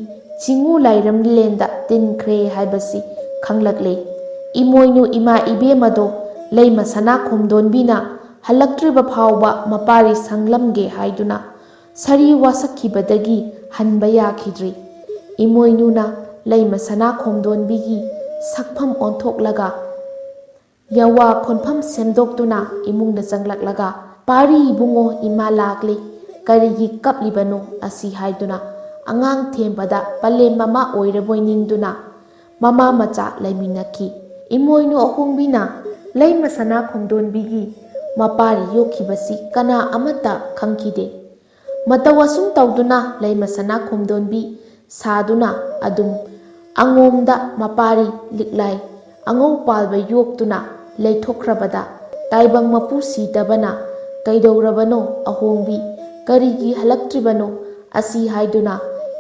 ꯆꯤꯡꯉꯨ ꯂꯥꯏꯔꯝꯂꯦꯟꯗ ꯇꯤꯟꯈ꯭ꯔꯦ ꯍꯥꯏꯕꯁꯤ ꯈꯪꯂꯛꯂꯦ꯫ ꯏꯃꯣꯏꯅꯨ ꯏꯃꯥ ꯏꯕꯦꯝ ꯑꯗꯣ ꯂꯩꯃ ꯁꯅꯥ ꯈꯣꯝꯗꯣꯟꯕꯤꯅ ꯍꯜꯂꯛꯇ꯭ꯔꯤꯕ ꯐꯥꯎꯕ ꯃꯄꯥꯔꯤ ꯁꯪꯂꯝꯒꯦ ꯍꯥꯏꯗꯨꯅ ꯁꯥꯔꯤ ꯋꯥꯁꯛꯈꯤꯕꯗꯒꯤ ꯍꯟꯕ ꯌꯥꯈꯤꯗ꯭ꯔꯤ꯫ ꯏꯃꯣꯏꯅꯨꯅ ꯂꯩꯃ ꯁꯅꯥ ꯈꯣꯝꯗꯣꯟꯕꯤꯒꯤ ꯁꯛꯐꯝ ꯑꯣꯟꯊꯣꯛꯂꯒ ꯌꯥꯋꯥ ꯈꯣꯟꯐꯝ ꯁꯦꯝꯗꯣꯛꯇꯨꯅ ꯏꯃꯨꯡꯗ ꯆꯪꯂꯛꯂꯒ, "ꯄꯥꯔꯤ ꯏꯕꯨꯡꯉꯣ, ꯏꯃꯥ ꯂꯥꯛꯂꯤ꯫ ꯀꯔꯤꯒꯤ ꯀꯞꯂꯤꯕꯅꯣ?" ꯑꯁꯤ ꯍꯥꯏꯗꯨꯅ ꯑꯉꯥꯡ ꯊꯦꯝꯕꯗ ꯄꯂꯦꯝ ꯃꯃꯥ ꯑꯣꯏꯔꯕꯣꯏ ꯅꯤꯡꯗꯨꯅ ꯃꯃꯥ ꯃꯆꯥ ꯂꯩꯃꯤꯟꯅꯈꯤ꯫ ꯏꯃꯣꯏꯅꯨ ꯑꯍꯣꯡꯕꯤꯅ ꯂꯩꯃ ꯁꯅꯥ ꯈꯣꯝꯗꯣꯟꯕꯤꯒꯤ ꯃꯄꯥꯔꯤ ꯌꯣꯛꯈꯤꯕꯁꯤ ꯀꯅꯥ ꯑꯃꯠꯇ ꯈꯪꯈꯤꯗꯦ꯫ ꯃꯇꯧ ꯑꯁꯨꯝ ꯇꯧꯗꯨꯅ ꯂꯩꯃ ꯁꯅꯥ ꯈꯣꯝꯗꯣꯟꯕꯤ ꯁꯥꯗꯨꯅ ꯑꯗꯨꯝ ꯑꯉꯣꯝꯗ ꯃꯄꯥꯔꯤ ꯂꯤꯛꯂꯥꯏ ꯑꯉꯧ ꯄꯥꯜꯕ ꯌꯣꯛꯇꯨꯅ ꯂꯩꯊꯣꯛꯈ꯭ꯔꯕꯗ, ꯇꯥꯏꯕꯪ ꯃꯄꯨ ꯁꯤꯗꯕꯅ, "ꯀꯩꯗꯧꯔꯕꯅꯣ ꯑꯍꯣꯡꯕꯤ? ꯀꯔꯤꯒꯤ ꯍꯜꯂꯛꯇ꯭ꯔꯤꯕꯅꯣ?" ꯑꯁꯤ ꯍꯥꯏꯗꯨꯅ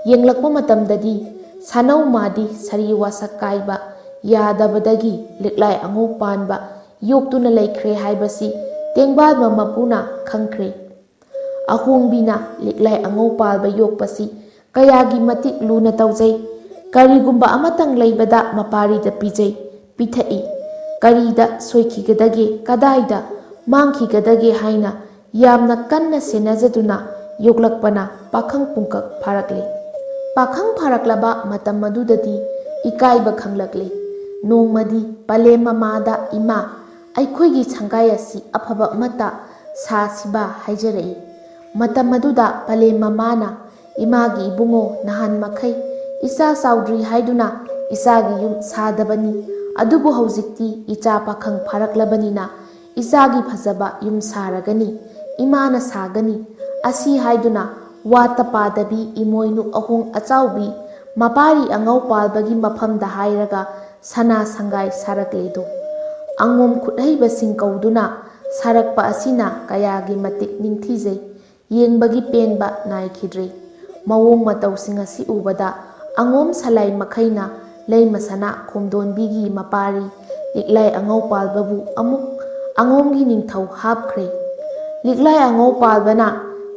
ꯌꯦꯡꯂꯛꯄ ꯃꯇꯝꯗꯗꯤ, ꯁꯥꯅꯧ ꯃꯥꯗꯤ ꯁꯥꯔꯤ ꯋꯥꯁꯛ ꯀꯥꯏꯕ ꯌꯥꯗꯕꯗꯒꯤ ꯂꯤꯛꯂꯥꯏ ꯑꯉꯧ ꯄꯥꯟꯕ ꯌꯣꯛꯇꯨꯅ ꯂꯩꯈ꯭ꯔꯦ ꯍꯥꯏꯕꯁꯤ ꯇꯦꯡꯕꯥꯜꯕ ꯃꯄꯨꯅ ꯈꯪꯈ꯭ꯔꯦ꯫ ꯑꯍꯣꯡꯕꯤꯅ ꯂꯤꯛꯂꯥꯏ ꯑꯉꯧ ꯄꯥꯜꯕ ꯌꯣꯛꯄꯁꯤ ꯀꯌꯥꯒꯤ ꯃꯇꯤꯛ ꯂꯨꯅ ꯇꯧꯖꯩ꯫ ꯀꯔꯤꯒꯨꯝꯕ ꯑꯃꯇꯪ ꯂꯩꯕꯗ ꯃꯄꯥꯔꯤꯗ ꯄꯤꯖꯩ, ꯄꯤꯊꯛꯏ꯫ ꯀꯔꯤꯗ ꯁꯣꯏꯈꯤꯒꯗꯒꯦ, ꯀꯗꯥꯏꯗ ꯃꯥꯡꯈꯤꯒꯗꯒꯦ ꯍꯥꯏꯅ ꯌꯥꯝꯅ ꯀꯟꯅ ꯁꯦꯟꯅꯖꯗꯨꯅ ꯌꯣꯛꯂꯛꯄꯅ ꯄꯥꯈꯪ ꯄꯨꯡꯀꯛ ꯐꯥꯔꯛꯂꯦ꯫ ꯄꯥꯈꯪ ꯐꯥꯔꯛꯂꯕ ꯃꯇꯝ ꯑꯗꯨꯗꯗꯤ ꯏꯀꯥꯏꯕ ꯈꯪꯂꯛꯂꯦ꯫ ꯅꯣꯡꯃꯗꯤ ꯄꯂꯦꯝ ꯃꯃꯥꯗ, "ꯏꯃꯥ, ꯑꯩꯈꯣꯏꯒꯤ ꯁꯪꯒꯥꯏ ꯑꯁꯤ ꯑꯐꯕ ꯑꯃꯠꯇ ꯁꯥꯁꯤꯕ?" ꯍꯥꯏꯖꯔꯛꯏ꯫ ꯃꯇꯝ ꯑꯗꯨꯗ ꯄꯂꯦꯝ ꯃꯃꯥꯅ, "ꯏꯃꯥꯒꯤ ꯏꯕꯨꯡꯉꯣ, ꯅꯍꯥꯟ ꯃꯈꯩ ꯏꯆꯥ ꯆꯥꯎꯗ꯭ꯔꯤ ꯍꯥꯏꯗꯨꯅ ꯏꯆꯥꯒꯤ ꯌꯨꯝ ꯁꯥꯗꯕꯅꯤ꯫ ꯑꯗꯨꯕꯨ ꯍꯧꯖꯤꯛꯇꯤ ꯏꯆꯥ ꯄꯥꯈꯪ ꯐꯥꯔꯛꯂꯕꯅꯤꯅ ꯏꯆꯥꯒꯤ ꯐꯖꯕ ꯌꯨꯝ ꯁꯥꯔꯒꯅꯤ, ꯏꯃꯥꯅ ꯁꯥꯒꯅꯤ" ꯑꯁꯤ ꯍꯥꯏꯗꯨꯅ ꯋꯥꯠꯇ ꯄꯥꯗꯕꯤ ꯏꯃꯣꯏꯅꯨ ꯑꯍꯣꯡ ꯑꯆꯥꯎꯕꯤ ꯃꯄꯥꯔꯤ ꯑꯉꯧ ꯄꯥꯜꯕꯒꯤ ꯃꯐꯝꯗ ꯍꯥꯏꯔꯒ ꯁꯅꯥ ꯁꯪꯒꯥꯏ ꯁꯥꯔꯛꯂꯦꯗꯣ꯫ ꯑꯉꯣꯝ ꯈꯨꯠꯍꯩꯕꯁꯤꯡ ꯀꯧꯗꯨꯅ ꯁꯥꯔꯛꯄ ꯑꯁꯤꯅ ꯀꯌꯥꯒꯤ ꯃꯇꯤꯛ ꯅꯤꯡꯊꯤꯖꯩ꯫ ꯌꯦꯡꯕꯒꯤ ꯄꯦꯟꯕ ꯅꯥꯏꯈꯤꯗ꯭ꯔꯦ꯫ ꯃꯑꯣꯡ ꯃꯇꯧꯁꯤꯡ ꯑꯁꯤ ꯎꯕꯗ ꯑꯉꯣꯝ ꯁꯂꯥꯏ ꯃꯈꯩꯅ ꯂꯩꯃ ꯁꯅꯥ ꯈꯣꯝꯗꯣꯟꯕꯤꯒꯤ ꯃꯄꯥꯔꯤ ꯂꯤꯛꯂꯥꯏ ꯑꯉꯧ ꯄꯥꯜꯕꯕꯨ ꯑꯃꯨꯛ ꯑꯉꯣꯝꯒꯤ ꯅꯤꯡꯊꯧ ꯍꯥꯞꯈ꯭ꯔꯦ꯫ ꯂꯤꯛꯂꯥꯏ ꯑꯉꯧ ꯄꯥꯜꯕꯅ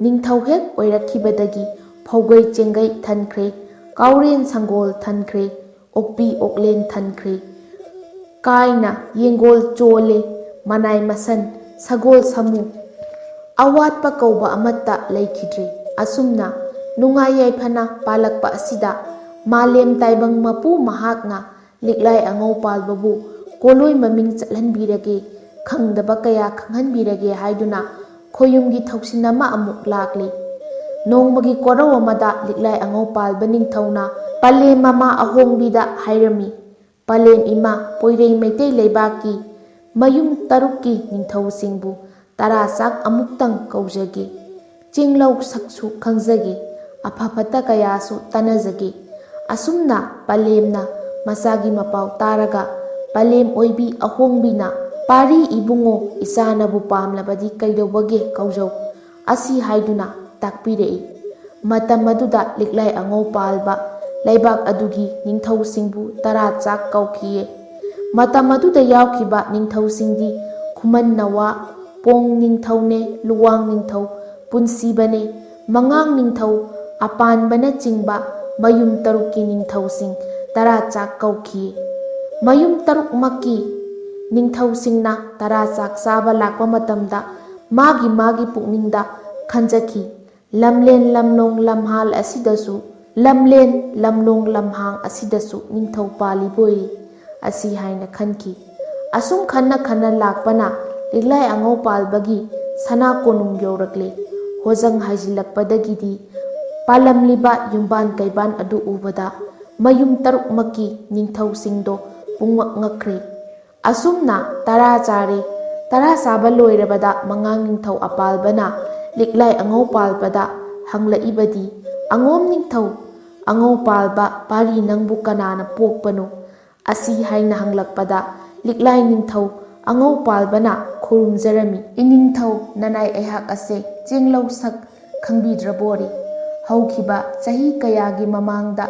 ꯅꯤꯡꯊꯧ ꯍꯦꯛ ꯑꯣꯏꯔꯛꯈꯤꯕꯗꯒꯤ ꯐꯧꯒꯩ ꯆꯦꯡꯒꯩ ꯊꯟꯈ꯭ꯔꯦ, ꯀꯥꯎꯔꯦꯟ ꯁꯪꯒꯣꯜ ꯊꯟꯈ꯭ꯔꯦ, ꯑꯣꯛꯄꯤ ꯑꯣꯛꯂꯦꯟ ꯊꯟꯈ꯭ꯔꯦ꯫ ꯀꯥꯏꯅ ꯌꯦꯡꯒꯣꯜ ꯆꯣꯜꯂꯦ, ꯃꯅꯥꯏ ꯃꯁꯟ, ꯁꯒꯣꯜ ꯁꯃꯨ, ꯑꯋꯥꯠꯄ ꯀꯧꯕ ꯑꯃꯠꯇ ꯂꯩꯈꯤꯗ꯭ꯔꯦ꯫ ꯑꯁꯨꯝꯅ ꯅꯨꯡꯉꯥꯏ ꯌꯥꯏꯐꯅ ꯄꯥꯜꯂꯛꯄ ꯑꯁꯤꯗ ꯃꯥꯂꯦꯝ ꯇꯥꯏꯕꯪ ꯃꯄꯨ ꯃꯍꯥꯛꯅ ꯂꯤꯛꯂꯥꯏ ꯑꯉꯧ ꯄꯥꯜꯕꯕꯨ ꯀꯣꯂꯣꯏ ꯃꯃꯤꯡ ꯆꯠꯍꯟꯕꯤꯔꯒꯦ, ꯈꯪꯗꯕ ꯀꯌꯥ ꯈꯪꯍꯟꯕꯤꯔꯒꯦ ꯍꯥꯏꯗꯨꯅ ꯈꯣꯌꯨꯝꯒꯤ ꯊꯧꯁꯤꯟ ꯑꯃ ꯑꯃꯨꯛ ꯂꯥꯛꯂꯤ꯫ ꯅꯣꯡꯃꯒꯤ ꯀꯣꯔꯧ ꯑꯃꯗ ꯂꯤꯛꯂꯥꯏ ꯑꯉꯧ ꯄꯥꯜꯕ ꯅꯤꯡꯊꯧꯅ ꯄꯂꯦꯝ ꯃꯃꯥ ꯑꯍꯣꯡꯕꯤꯗ ꯍꯥꯏꯔꯝꯃꯤ, "ꯄꯂꯦꯝ ꯏꯃꯥ, ꯄꯣꯏꯔꯩ ꯃꯩꯇꯩ ꯂꯩꯕꯥꯛꯀꯤ ꯃꯌꯨꯝ ꯇꯔꯨꯛꯀꯤ ꯅꯤꯡꯊꯧꯁꯤꯡꯕꯨ ꯇꯔꯥ ꯆꯥꯛ ꯑꯃꯨꯛꯇꯪ ꯀꯧꯖꯒꯦ꯫ ꯆꯤꯡꯂꯧ ꯁꯛꯁꯨ ꯈꯪꯖꯒꯦ, ꯑꯐ ꯐꯠꯇ ꯀꯌꯥꯁꯨ ꯇꯥꯟꯅꯖꯒꯦ꯫" ꯑꯁꯨꯝꯅ ꯄꯂꯦꯝꯅ ꯃꯆꯥꯒꯤ ꯃꯄꯥꯎ ꯇꯥꯔꯒ, ꯄꯂꯦꯝ ꯑꯣꯏꯕꯤ ꯑꯍꯣꯡꯕꯤꯅ, "ꯄꯥꯔꯤ ꯏꯕꯨꯡꯉꯣ, ꯏꯆꯥꯅꯕꯨ ꯄꯥꯝꯂꯕꯗꯤ ꯀꯩꯗꯧꯕꯒꯦ ꯀꯧꯖꯧ" ꯑꯁꯤ ꯍꯥꯏꯗꯨꯅ ꯇꯥꯛꯄꯤꯔꯛꯏ꯫ ꯃꯇꯝ ꯑꯗꯨꯗ ꯂꯤꯛꯂꯥꯏ ꯑꯉꯧ ꯄꯥꯜꯕ ꯂꯩꯕꯥꯛ ꯑꯗꯨꯒꯤ ꯅꯤꯡꯊꯧꯁꯤꯡꯕꯨ ꯇꯔꯥ ꯆꯥꯛ ꯀꯧꯈꯤꯌꯦ꯫ ꯃꯇꯝ ꯑꯗꯨꯗ ꯌꯥꯎꯈꯤꯕ ꯅꯤꯡꯊꯧꯁꯤꯡꯗꯤ ꯈꯨꯃꯟ ꯅꯋꯥ, ꯄꯣꯡ ꯅꯤꯡꯊꯧꯅꯦ, ꯂꯨꯋꯥꯡ ꯅꯤꯡꯊꯧ, ꯄꯨꯟꯁꯤꯕꯅꯦ, ꯃꯉꯥꯡ ꯅꯤꯡꯊꯧ, ꯑꯄꯥꯟꯕꯅꯆꯤꯡꯕ ꯃꯌꯨꯝ ꯇꯔꯨꯛꯀꯤ ꯅꯤꯡꯊꯧꯁꯤꯡ ꯇꯔꯥ ꯆꯥꯛ ꯀꯧꯈꯤ꯫ ꯃꯌꯨꯝ ꯇꯔꯨꯛꯃꯛꯀꯤ ꯅꯤꯡꯊꯧꯁꯤꯡꯅ ꯇꯔꯥ ꯆꯥꯛ ꯆꯥꯕ ꯂꯥꯛꯄ ꯃꯇꯝꯗ ꯃꯥꯒꯤ ꯃꯥꯒꯤ ꯄꯨꯛꯅꯤꯡꯗ ꯈꯟꯖꯈꯤ, "ꯂꯝꯂꯦꯟ ꯂꯝꯂꯣꯡ ꯂꯝꯍꯥꯜ ꯑꯁꯤꯗꯁꯨ, ꯂꯝꯂꯦꯟ ꯂꯝꯂꯣꯡ ꯂꯝꯍꯥꯡ ꯑꯁꯤꯗꯁꯨ ꯅꯤꯡꯊꯧ ꯄꯥꯜꯂꯤꯕꯣꯏ" ꯑꯁꯤ ꯍꯥꯏꯅ ꯈꯟꯈꯤ꯫ ꯑꯁꯨꯝ ꯈꯟꯅ ꯈꯟꯅ ꯂꯥꯛꯄꯅ ꯂꯤꯛꯂꯥꯏ ꯑꯉꯧ ꯄꯥꯜꯕꯒꯤ ꯁꯅꯥ ꯀꯣꯅꯨꯡ ꯌꯧꯔꯛꯂꯦ꯫ ꯍꯣꯖꯪ ꯍꯥꯏꯖꯤꯜꯂꯛꯄꯗꯒꯤꯗꯤ ꯄꯥꯜꯂꯝꯂꯤꯕ ꯌꯨꯝꯕꯥꯟ ꯀꯩꯕꯥꯟ ꯑꯗꯨ ꯎꯕꯗ ꯃꯌꯨꯝ ꯇꯔꯨꯛꯃꯛꯀꯤ ꯅꯤꯡꯊꯧꯁꯤꯡꯗꯣ ꯄꯨꯡꯉꯛ ꯉꯛꯈ꯭ꯔꯦ꯫ ꯑꯁꯨꯝꯅ ꯇꯔꯥ ꯆꯥꯔꯦ꯫ ꯇꯔꯥ ꯆꯥꯕ ꯂꯣꯏꯔꯕꯗ ꯃꯉꯥꯡ ꯅꯤꯡꯊꯧ ꯑꯄꯥꯜꯕꯅ ꯂꯤꯛꯂꯥꯏ ꯑꯉꯧ ꯄꯥꯜꯕꯗ ꯍꯪꯂꯛꯏꯕꯗꯤ, "ꯑꯉꯣꯝ ꯅꯤꯡꯊꯧ ꯑꯉꯧ ꯄꯥꯜꯕ ꯄꯥꯔꯤ ꯅꯪꯕꯨ ꯀꯅꯥꯅ ꯄꯣꯛꯄꯅꯣ?" ꯑꯁꯤ ꯍꯥꯏꯅ ꯍꯪꯂꯛꯄꯗ ꯂꯤꯛꯂꯥꯏ ꯅꯤꯡꯊꯧ ꯑꯉꯧ ꯄꯥꯜꯕꯅ ꯈꯨꯔꯨꯝꯖꯔꯝꯃꯤ, "ꯏꯅꯤꯡꯊꯧ ꯅꯅꯥꯏ ꯑꯩꯍꯥꯛ ꯑꯁꯦ ꯆꯦꯡꯂꯧ ꯁꯛ ꯈꯪꯕꯤꯗ꯭ꯔꯕꯣꯔꯤ? ꯍꯧꯈꯤꯕ ꯆꯍꯤ ꯀꯌꯥꯒꯤ ꯃꯃꯥꯡꯗ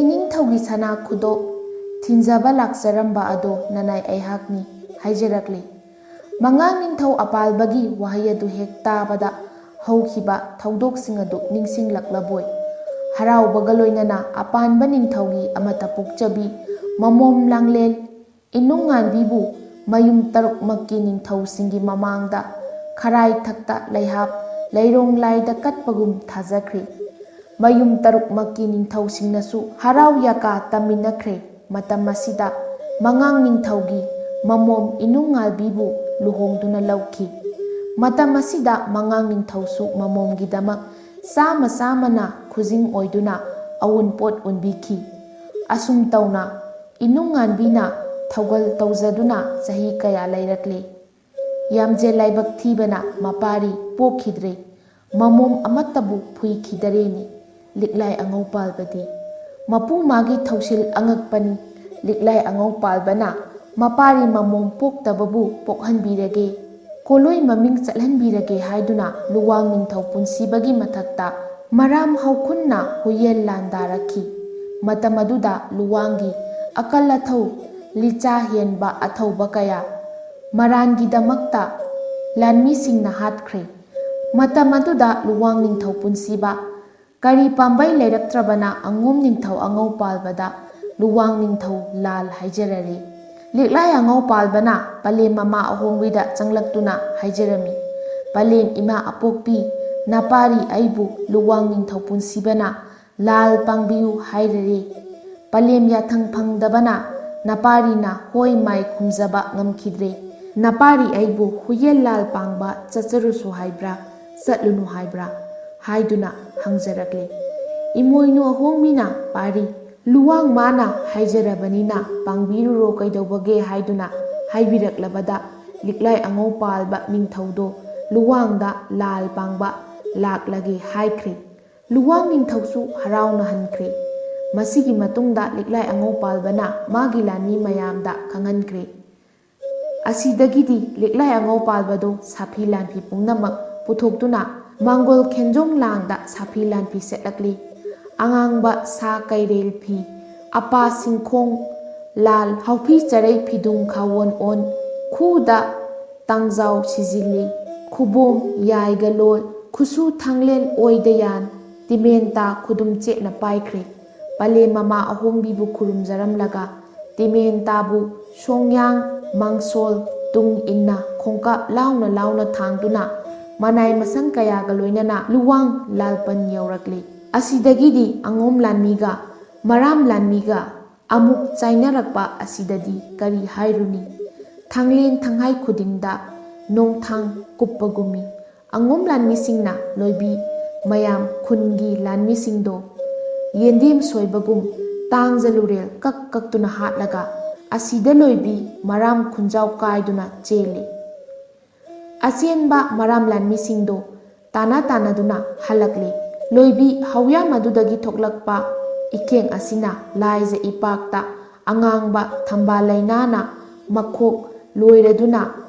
ꯏꯅꯤꯡꯊꯧꯒꯤ ꯁꯅꯥ ꯈꯨꯗꯣꯞ ꯊꯤꯟꯖꯕ ꯂꯥꯛꯆꯔꯝꯕ ꯑꯗꯣ ꯅꯅꯥꯏ ꯑꯩꯍꯥꯛꯅꯤ" ꯍꯥꯏꯖꯔꯛꯂꯤ꯫ ꯃꯉꯥꯡ ꯅꯤꯡꯊꯧ ꯑꯄꯥꯜꯕꯒꯤ ꯋꯥꯍꯩ ꯑꯗꯨ ꯍꯦꯛ ꯇꯥꯕꯗ ꯍꯧꯈꯤꯕ ꯊꯧꯗꯣꯛꯁꯤꯡ ꯑꯗꯨ ꯅꯤꯡꯁꯤꯡꯂꯛꯂꯕꯣꯏ꯫ ꯍꯔꯥꯎꯕꯒ ꯂꯣꯏꯅꯅ ꯑꯄꯥꯟꯕ ꯅꯤꯡꯊꯧꯒꯤ ꯑꯃꯠꯇ ꯄꯣꯛꯆꯕꯤ ꯃꯃꯣꯝ ꯂꯥꯡꯂꯦꯟ ꯏꯅꯨꯡꯉꯥꯟꯕꯤꯕꯨ ꯃꯌꯨꯝ ꯇꯔꯨꯛꯃꯛꯀꯤ ꯅꯤꯡꯊꯧꯁꯤꯡꯒꯤ ꯃꯃꯥꯡꯗ ꯈꯔꯥꯏ ꯊꯛꯇ ꯂꯩꯍꯥꯞ ꯂꯩꯔꯣꯡ ꯂꯥꯏꯗ ꯀꯠꯄꯒꯨꯝ ꯊꯥꯖꯈ꯭ꯔꯦ꯫ ꯃꯌꯨꯝ ꯇꯔꯨꯛꯃꯛꯀꯤ ꯅꯤꯡꯊꯧꯁꯤꯡꯅꯁꯨ ꯍꯔꯥꯎ ꯌꯥꯀꯥ ꯇꯝꯃꯤꯟꯅꯈ꯭ꯔꯦ꯫ ꯃꯇꯝ ꯑꯁꯤꯗ ꯃꯉꯥꯡ ꯅꯤꯡꯊꯧꯒꯤ ꯃꯃꯣꯝ ꯏꯅꯨꯡꯉꯥꯜꯕꯤꯕꯨ ꯂꯨꯍꯣꯡꯗꯨꯅ ꯂꯧꯈꯤ꯫ ꯃꯇꯝ ꯑꯁꯤꯗ ꯃꯉꯥꯡ ꯅꯤꯡꯊꯧꯁꯨ ꯃꯃꯣꯝꯒꯤꯗꯃꯛ ꯆꯥꯃ ꯆꯥꯃꯅ ꯈꯨꯖꯤꯡ ꯑꯣꯏꯗꯨꯅ ꯑꯋꯨꯟꯄꯣꯠ ꯎꯟꯕꯤꯈꯤ꯫ ꯑꯁꯨꯝ ꯇꯧꯅ ꯏꯅꯨꯡꯉꯥꯟꯕꯤꯅ ꯊꯧꯒꯜ ꯇꯧꯖꯗꯨꯅ ꯆꯍꯤ ꯀꯌꯥ ꯂꯩꯔꯛꯂꯦ꯫ ꯌꯥꯝꯖꯦꯜ ꯂꯥꯏꯕꯛ ꯊꯤꯕꯅ ꯃꯄꯥꯔꯤ ꯄꯣꯛꯈꯤꯗ꯭ꯔꯦ꯫ ꯃꯃꯣꯝ ꯑꯃꯠꯇꯕꯨ ꯐꯨꯏꯈꯤꯗꯔꯦꯅꯦ꯫ ꯂꯤꯛꯂꯥꯏ ꯑꯉꯧ ꯄꯥꯜꯕꯗꯤ ꯃꯄꯨ ꯃꯥꯒꯤ ꯊꯧꯁꯤꯜ ꯑꯉꯛꯄꯅꯤ꯫ ꯂꯤꯛꯂꯥꯏ ꯑꯉꯧ ꯄꯥꯜꯕꯅ ꯃꯄꯥꯔꯤ ꯃꯃꯣꯝ ꯄꯣꯛꯇꯕꯕꯨ ꯄꯣꯛꯍꯟꯕꯤꯔꯒꯦ, ꯀꯣꯂꯣꯏ ꯃꯃꯤꯡ ꯆꯠꯍꯟꯕꯤꯔꯒꯦ ꯍꯥꯏꯗꯨꯅ ꯂꯨꯋꯥꯡ ꯅꯤꯡꯊꯧ ꯄꯨꯟꯁꯤꯕꯒꯤ ꯃꯊꯛꯇ ꯃꯔꯥꯝ ꯍꯧꯈꯨꯟꯅ ꯍꯨꯌꯦꯜ ꯂꯥꯟꯗꯥꯔꯛꯈꯤ꯫ ꯃꯇꯝ ꯑꯗꯨꯗ ꯂꯨꯋꯥꯡꯒꯤ ꯑꯀꯜ ꯑꯊꯧ ꯂꯤꯆꯥ ꯍꯦꯟꯕ ꯑꯊꯧꯕ ꯀꯌꯥ ꯃꯔꯥꯟꯒꯤꯗꯃꯛꯇ ꯂꯥꯟꯃꯤꯁꯤꯡꯅ ꯍꯥꯠꯈ꯭ꯔꯦ꯫ ꯃꯇꯝ ꯑꯗꯨꯗ ꯂꯨꯋꯥꯡ ꯅꯤꯡꯊꯧ ꯄꯨꯟꯁꯤꯕ ꯀꯔꯤ ꯄꯥꯝꯕꯩ ꯂꯩꯔꯛꯇ꯭ꯔꯕꯅ ꯑꯉꯣꯝ ꯅꯤꯡꯊꯧ ꯑꯉꯧ ꯄꯥꯜꯕꯗ ꯂꯨꯋꯥꯡ ꯅꯤꯡꯊꯧ ꯂꯥꯜ ꯍꯥꯏꯖꯔꯔꯦ꯫ ꯂꯤꯛꯂꯥꯏ ꯑꯉꯧ ꯄꯥꯜꯕꯅ ꯄꯂꯦꯝ ꯃꯃꯥ ꯑꯍꯣꯡꯕꯤꯗ ꯆꯪꯂꯛꯇꯨꯅ ꯍꯥꯏꯖꯔꯝꯃꯤ, "ꯄꯂꯦꯝ ꯏꯃꯥ ꯑꯄꯣꯛꯄꯤ, ꯅꯄꯥꯔꯤ ꯑꯩꯕꯨ ꯂꯨꯋꯥꯡ ꯅꯤꯡꯊꯧ ꯄꯨꯟꯁꯤꯕꯅ ꯂꯥꯜ ꯄꯥꯡꯕꯤꯌꯨ ꯍꯥꯏꯔꯔꯦ꯫ ꯄꯂꯦꯝ ꯌꯥꯊꯪ ꯐꯪꯗꯕꯅ ꯅꯄꯥꯔꯤꯅ ꯍꯣꯏ ꯃꯥꯏ ꯈꯨꯝꯖꯕ ꯉꯝꯈꯤꯗ꯭ꯔꯦ꯫ ꯅꯄꯥꯔꯤ ꯑꯩꯕꯨ ꯍꯨꯌꯦꯜ ꯂꯥꯜ ꯄꯥꯡꯕ ꯆꯠꯆꯔꯨꯁꯨ ꯍꯥꯏꯕ꯭ꯔꯥ, ꯆꯠꯂꯨꯅꯨ ꯍꯥꯏꯕ꯭ꯔꯥ?" ꯍꯥꯏꯗꯨꯅ ꯍꯪꯖꯔꯛꯂꯦ꯫ ꯏꯃꯣꯏꯅꯨ ꯑꯍꯣꯡꯕꯤꯅ ꯄꯥꯔꯤ ꯂꯨꯋꯥꯡ ꯃꯥꯅ ꯍꯥꯏꯖꯔꯕꯅꯤꯅ ꯄꯥꯡꯕꯤꯔꯨꯔꯣ ꯀꯩꯗꯧꯕꯒꯦ ꯍꯥꯏꯗꯨꯅ ꯍꯥꯏꯕꯤꯔꯛꯂꯕꯗ, ꯂꯤꯛꯂꯥꯏ ꯑꯉꯧ ꯄꯥꯜꯕ ꯅꯤꯡꯊꯧꯗꯣ ꯂꯨꯋꯥꯡꯗ ꯂꯥꯜ ꯄꯥꯡꯕ ꯂꯥꯛꯂꯒꯦ ꯍꯥꯏꯈ꯭ꯔꯦ꯫ ꯂꯨꯋꯥꯡ ꯅꯤꯡꯊꯧꯁꯨ ꯍꯔꯥꯎꯅ ꯍꯟꯈ꯭ꯔꯦ꯫ ꯃꯁꯤꯒꯤ ꯃꯇꯨꯡꯗ ꯂꯤꯛꯂꯥꯏ ꯑꯉꯧ ꯄꯥꯜꯕꯅ ꯃꯥꯒꯤ ꯂꯥꯟꯃꯤ ꯃꯌꯥꯝꯗ ꯈꯪꯍꯟꯈ꯭ꯔꯦ꯫ ꯑꯁꯤꯗꯒꯤꯗꯤ ꯂꯤꯛꯂꯥꯏ ꯑꯉꯧ ꯄꯥꯜꯕꯗꯨ ꯁꯥꯐꯤ ꯂꯥꯟꯐꯤ ꯄꯨꯝꯅꯃꯛ ꯄꯨꯊꯣꯛꯇꯨꯅ ꯃꯥꯡꯒꯣꯜ ꯈꯦꯟꯖꯣꯡ ꯂꯥꯡꯗ ꯁꯥꯐꯤ ꯂꯥꯟꯐꯤ ꯁꯦꯠꯂꯛꯂꯤ꯫ ꯑꯉꯥꯡꯕ ꯁꯥ ꯀꯩꯔꯦꯜ ꯐꯤ, ꯑꯄꯥ ꯁꯤꯡꯈꯣꯡ ꯂꯥꯜ ꯍꯥꯎꯐꯤ ꯆꯔꯩ ꯐꯤꯗꯨꯡ ꯈꯥꯋꯣꯟ ꯑꯣꯟ, ꯈꯨꯗ ꯇꯥꯡꯖꯥꯎ ꯁꯤꯖꯤꯜꯂꯤ, ꯈꯨꯕꯣꯝ ꯌꯥꯏꯒ ꯂꯣꯜ, ꯈꯨꯁꯨ ꯊꯥꯡꯂꯦꯟ ꯑꯣꯏꯗ ꯌꯥꯟ, ꯇꯤꯃꯦꯟꯇꯥ ꯈꯨꯗꯨꯝ ꯆꯦꯠꯅ ꯄꯥꯏꯈ꯭ꯔꯦ꯫ ꯄꯂꯦꯝ ꯃꯃꯥ ꯑꯍꯣꯡꯕꯤꯕꯨ ꯈꯨꯔꯨꯝꯖꯔꯝꯂꯒ, ꯇꯤꯃꯦꯟꯇꯥꯕꯨ ꯁꯣꯡꯌꯥꯡ, ꯃꯥꯡꯁꯣꯜ ꯇꯨꯡ ꯏꯟꯅ ꯈꯣꯡꯀꯥꯞ ꯂꯥꯎꯅ ꯂꯥꯎꯅ ꯊꯥꯡꯗꯨꯅ ꯃꯅꯥꯏ ꯃꯁꯪ ꯀꯌꯥꯒ ꯂꯣꯏꯅꯅ ꯂꯨꯋꯥꯡ ꯂꯥꯜꯄꯟ ꯌꯧꯔꯛꯂꯤ꯫ ꯑꯁꯤꯗꯒꯤꯗꯤ ꯑꯉꯣꯝ ꯂꯥꯟꯃꯤꯒ ꯃꯔꯥꯝ ꯂꯥꯟꯃꯤꯒ ꯑꯃꯨꯛ ꯆꯥꯏꯅꯔꯛꯄ ꯑꯁꯤꯗꯗꯤ ꯀꯔꯤ ꯍꯥꯏꯔꯨꯅꯤ? ꯊꯥꯡꯂꯦꯟ ꯊꯥꯡꯍꯥꯏ ꯈꯨꯗꯤꯡꯗ ꯅꯣꯡꯊꯥꯡ ꯀꯨꯞꯄꯒꯨꯝꯃꯤ꯫ ꯑꯉꯣꯝ ꯂꯥꯟꯃꯤꯁꯤꯡꯅ ꯂꯣꯏꯕꯤ ꯃꯌꯥꯝ ꯈꯨꯟꯒꯤ ꯂꯥꯟꯃꯤꯁꯤꯡꯗꯣ ꯌꯦꯟꯗꯦꯝ ꯁꯣꯏꯕꯒꯨꯝ ꯇꯥꯡꯖ ꯂꯨꯔꯦꯜ ꯀꯛ ꯀꯛꯇꯨꯅ ꯍꯥꯠꯂꯒ ꯑꯁꯤꯗ ꯂꯣꯏꯕꯤ ꯃꯔꯥꯝ ꯈꯨꯟꯖꯥꯎ ꯀꯥꯏꯗꯨꯅ ꯆꯦꯜꯂꯤ꯫ ꯑꯆꯦꯟꯕ ꯃꯔꯥꯝ ꯂꯥꯟꯃꯤꯁꯤꯡꯗꯣ ꯇꯥꯟꯅ ꯇꯥꯟꯅꯗꯨꯅ ꯍꯜꯂꯛꯂꯤ꯫ ꯂꯣꯏꯕꯤ ꯍꯧꯌꯥꯝ ꯑꯗꯨꯗꯒꯤ ꯊꯣꯛꯂꯛꯄ ꯏꯀꯦꯡ ꯑꯁꯤꯅ ꯂꯥꯏꯖ ꯏꯄꯥꯛꯇ ꯑꯉꯥꯡꯕ ꯊꯝꯕꯥꯜ ꯂꯩꯅꯥꯅ ꯃꯈꯣꯛ ꯂꯣꯏꯔꯗꯨꯅ